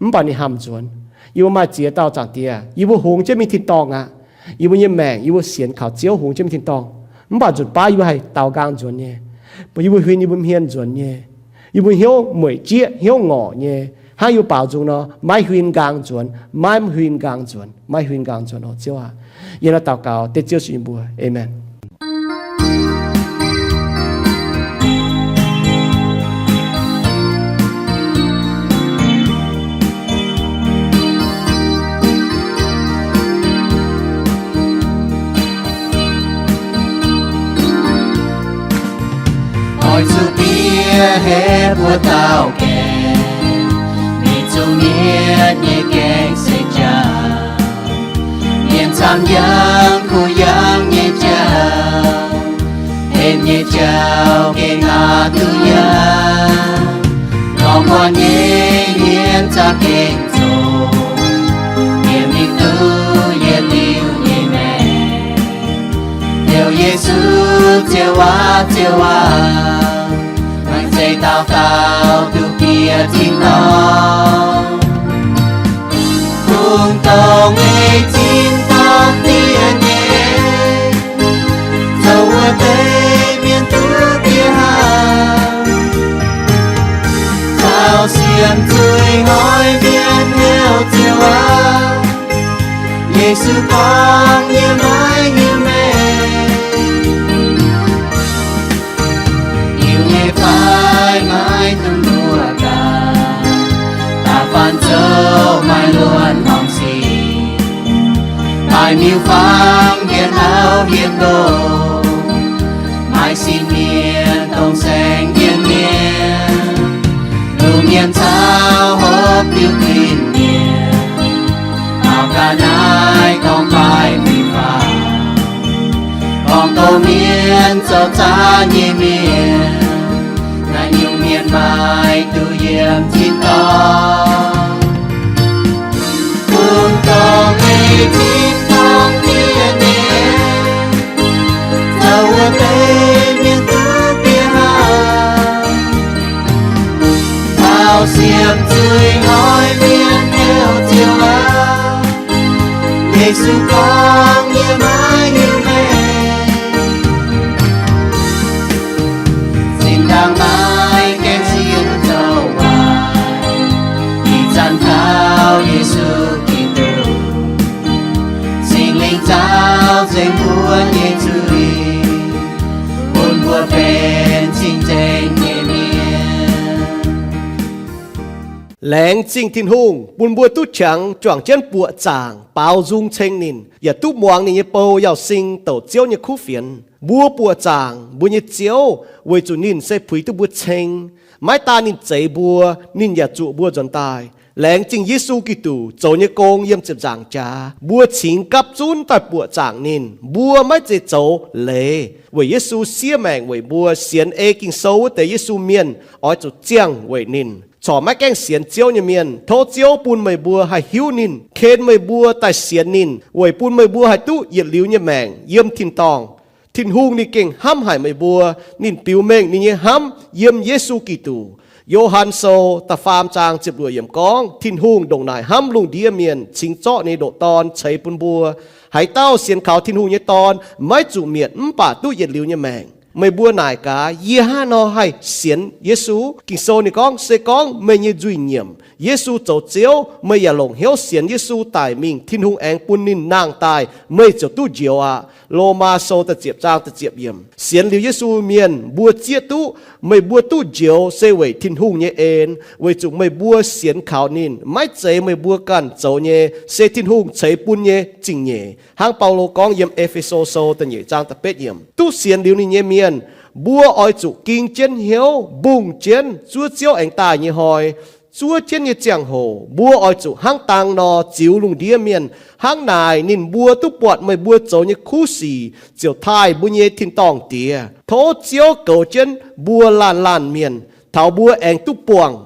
Mv baac ninh hamh nzuonx. Yie mbuo maaih ziex dauh, Zaangc Diex, yie mbuo hungx jienv mingh tin-dorngh aqv. Yie mbuo nyei maengc yie mbuo sienx kaux Ziouv hungx jienv mingh tin-dorngh, mv baac nzunc baav yie mbuo haih daaux nqaang nzuonx nyei. Yie mbuo huin yie mbuo hmien nzuonx nyei. Yie mbuo hnyouv mueic jieqv, hnyouv ngorc nyei. Hnangv yie mbuo baaux nzung nor, maiv huin nqaang nzuonx, maiv huin nqaang nzuonx, maiv huin nqaang nzuonx oc, Ziouv aac. Yie naaiv daux gaux dengv Ziouv Yesu nyei mbuox. Aamen. Oix zuqc bieqc heh mbuo dauh gaengh, mingh zuqc mietc nyei gaengh se jauv. Mienh camv yangh kuh yangh nyei jauv, hepc nyei jauv gengh aqc duqv yangh. Lorz muonc nyei mienh za'gengh zoqc, yiem mingh duqv yietc liuz nyei maengc. Heuc Yesu, Ziouv aac, Ziouv aac, maaih zeiz dauh dauh duqv bieqc tin-dorngh. Kungx dongh ei tin-dorngh diev nyei, zoux wuov deix mienh duqv diev hnangv. Taux siemx zuiz hnoi mienh heuc Ziouv aac, Yesu gorngv, yie maiv hiuv meih. Hiuv nyei fai maiv dungx mbuoqc gaax, da'faanh zoux maaih luonx horngc sic, daaih miuc fangx mienh auv mienh nqox, maaih sin mienh dongh saeng-yienh mienh, lungh mienh caux hopv diuh kuinx mienh, taux ga'naaiv gorngv-baaix miuc fangx, gorngv doz mienh zoux zaanv nyei mienh, naaiv nyungc mienh maaih duqv yiem tin-dorngh. Kungx dongh ei tin-dorngh diev nyei, zoux wuov deix mienh duqv diev hnangv. Taux siemx zuiz hnoi mienh heuc Ziouv aac, Yesu gorngv, yie maiv hiuv meih. Zinh ndaangc maaih gaengh sienx zoux waaic, ih zanc kaux Yesu Giduc, Singx Lingh zaux nzengc mbuo nyei zuiz, bun mbuo benx cing-nzengc nyei mienh. Laengz zingh Tin-Hungh bun mbuo duqv qangx juangc jienv buoqc zaangc baaux nzung ceng ninh, yaac duqv muangx ninh nyei bou Yauz Sing douc Ziouv nyei kuv fienx. Mbuo buoqc zaangc mbuo nyei Ziouv weic zuqc ninh se puix duqv mbuo ceng. Maiv daan ninh zeix mbuo, ninh yaac zuqc mbuo nzuonx daaih. Laengz zingh Yesu Giduc zoux nyei gong yiem ziepc nzaangc jaax, mbuo cingx gapv zunv daaih buoqc zaangc ninh. Mbuo maiv zeiz zoux leiz weic Yesu siev maengc weic mbuo. Sienx ei Ging-Sou wuov deix Yesu mienh oix zuqc ziangh weic ninh. Corc maiv gaengh sienx Ziouv nyei mienh, tov Ziouv bun meih mbuo haih hiuv ninh, ken meih mbuo daaih sienx ninh, weic bun meih mbuo haih duqv yietc liuz nyei maengc yiem tin-dorngh. Tin-Hungh ninh gengh hnamv haic meih mbuo. Ninh biux mengh ninh nyei hnamv yiem Yesu Giduc. Yo^han Sou da'faam zaang ziepc luoqc yiemc gorngv, Tin-Hungh ndongc naaic hnamv lungh ndiev mienh, cingx zorqv ninh nyei ndoqc Dorn ceix bun mbuo. Haaix dauh sienx kaux Tin-Hungh nyei Dorn maiv zuqc mietc mv baac duqv yietc liuz nyei maengc. Meih mbuo naaic gaax, yie hnangv haaix nor haih sienx Yesu? Ging-Sou ninh gorngv, se gorngv meih nyei nzuih nyiemc, Yesu zoux Ziouv, meih yaac longc hnyouv sienx Yesu daic mingh, Tin-Hungh aengx bun ninh nangh daaih, meih ziouc duqv njoux aqv. Lomaa Sou da'ziepc zaang da'ziepc yiemc. Sienx liuz Yesu mienh mbuo zieqv duqv, meih mbuo duqv njoux se weic Tin-Hungh nyei en, weic zuqc meih mbuo sienx kaux ninh, maiv zeiz meih mbuo ganh zoux nyei, se Tin-Hungh ceix bun nyei zingh nyeic. Hnangv Baulo gorngv yiem E^fe^so Sou da'nyeic zaang da'betv yiemc, duqv sienx liuz ninh nyei mienh, mbuo oix zuqc ging jienv hnyouv, mbungh jienv zuov Ziouv aengx daaih nyei hnoi. Zuov jienv nyei ziangh hoc mbuo oix zuqc hnangv dang nor ziux lungh ndiev mienh. Hnangv naaic ninh mbuo duqv buatc meih mbuo zoux nyei kuv sic, ziouc taaih mbuo nyei tin-dorngh Diex. Tov Ziouv goux jienv mbuo laanh laanh mienh, taux mbuo aengx duqv buangh